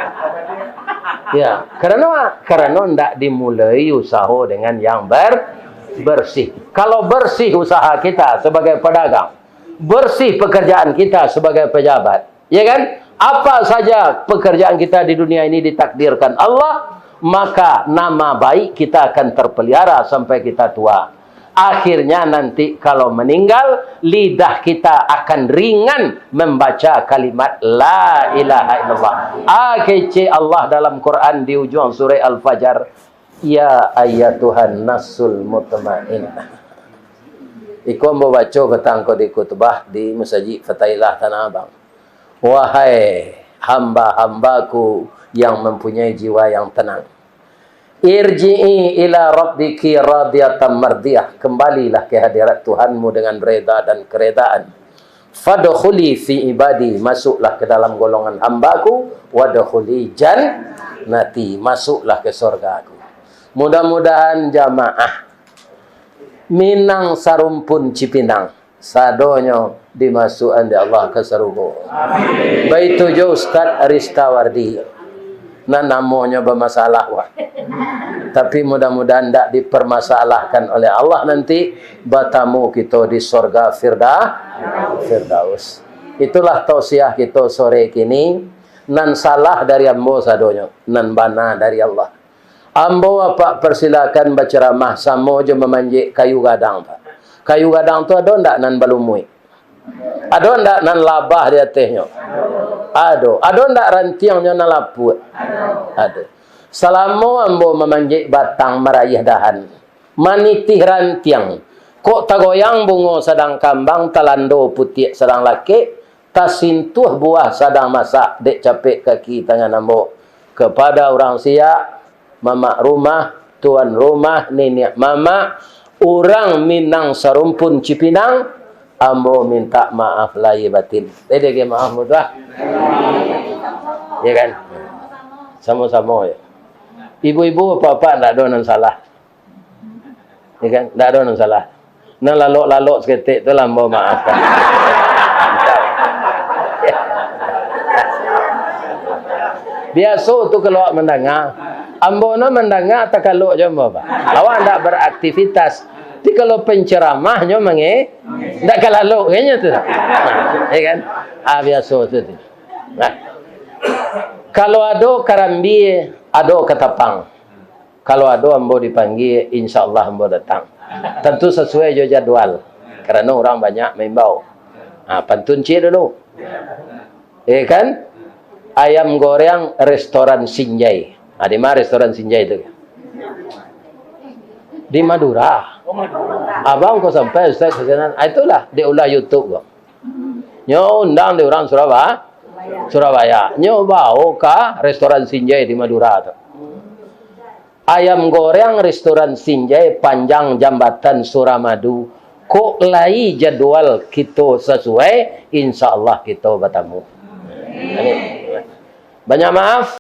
Ya, karena, karena ndak dimulai usaho dengan yang ber-, bersih. Kalau bersih usaha kita sebagai pedagang, bersih pekerjaan kita sebagai pejabat, ya kan? Apa saja pekerjaan kita di dunia ini ditakdirkan Allah, maka nama baik kita akan terpelihara sampai kita tua. Akhirnya nanti kalau meninggal, lidah kita akan ringan membaca kalimat la ilaha illallah. Ah, kecek Allah dalam Quran di ujung surah Al-Fajr, "Ya ayyatuhan nafsul mutmainnah." Iko ambo baco patang ko di khutbah di Masajik Fatailah Tanah Abang. "Wahai hamba-hambaku yang mempunyai jiwa yang tenang, irji'i ila rabbiki radiyatan mardiyah, kembalilah ke hadirat Tuhanmu dengan reda dan keredaan. Fadkhuli fi ibadi, masuklah ke dalam golongan hambaku, wadkhuli jannati, masuklah ke sorgaku." Mudah-mudahan jamaah Minang Sarumpun Cipinang sadonyo dimasuakan dek Allah ka sarugo. Baitu jo Ustaz Ristawardi. Nan namonyo bamasalah, wah. Tapi mudah-mudahan ndak dipermasalahkan oleh Allah nanti batamu kito di sorga Firda-, Firdaus. Itulah tausiah kito sore kini. Nan salah dari ambo sadonyo, nan bana dari Allah. Ambo apak persilakan baceramah samo jo mamanjek kayu gadang, Pak. Kayu gadang tu ado ndak nan balumuik? Ado ndak nan labah di atehnyo? Ado. Ado ndak rantiangnyo nan lapuak? Ado. Salamo ambo mamanjek batang, maraih dahan, manitih rantiang, kok tagoyang bungo sadang kambang, talando putiak sadang lakek, tasintuah buah sadang masak dek capek kaki tangan ambo. Kepada urang siak, mamak rumah, tuan rumah, niniak mamak, urang Minang Sarumpun Cipinang, ambo mintak maaf lahia batin. Jadi, maaf mudah. Ya kan? Samo-samo ya. Ibu-ibu, bapak-bapak, ndak ado nan salah. Ya kan? Ndak ado nan salah. Nan lalok-lalok saketek tu lah ambo maafkan. Biaso tu kalau awak mandanga. Ambo no mandanga takalok jo ambo, Pak. Awak ndak beraktivitas. Tapi kalau penceramahnyo mange-, ndak ka lalok kayaknyo tu. Nah, ya kan? Ah, biaso tu, tu. Nah. Kalau ado karambia, ado katapang. Kalau ado ambo dipanggia, insya Allah ambo datang. Tantu sasuai jo jadwal, karano urang banyak maimbau. Ha, pantun ciek dulu. Ya kan? Ayam goreng restoran Sinjai. Ha, di ma restoran Sinjai tu? Di Madura. Abang ko sampai, Ustaz, ka sinan. Ha, itulah, diulah YouTube ko. Nyo undang di urang Suraba-, Surabaya. Nyo bao ka restoran Sinjai di Madura tu. Ayam goreng restoran Sinjai panjang jambatan Suramadu. Kok lai jadwal kito sasuai, insya Allah kito batamu. Amin. Banyak maaf.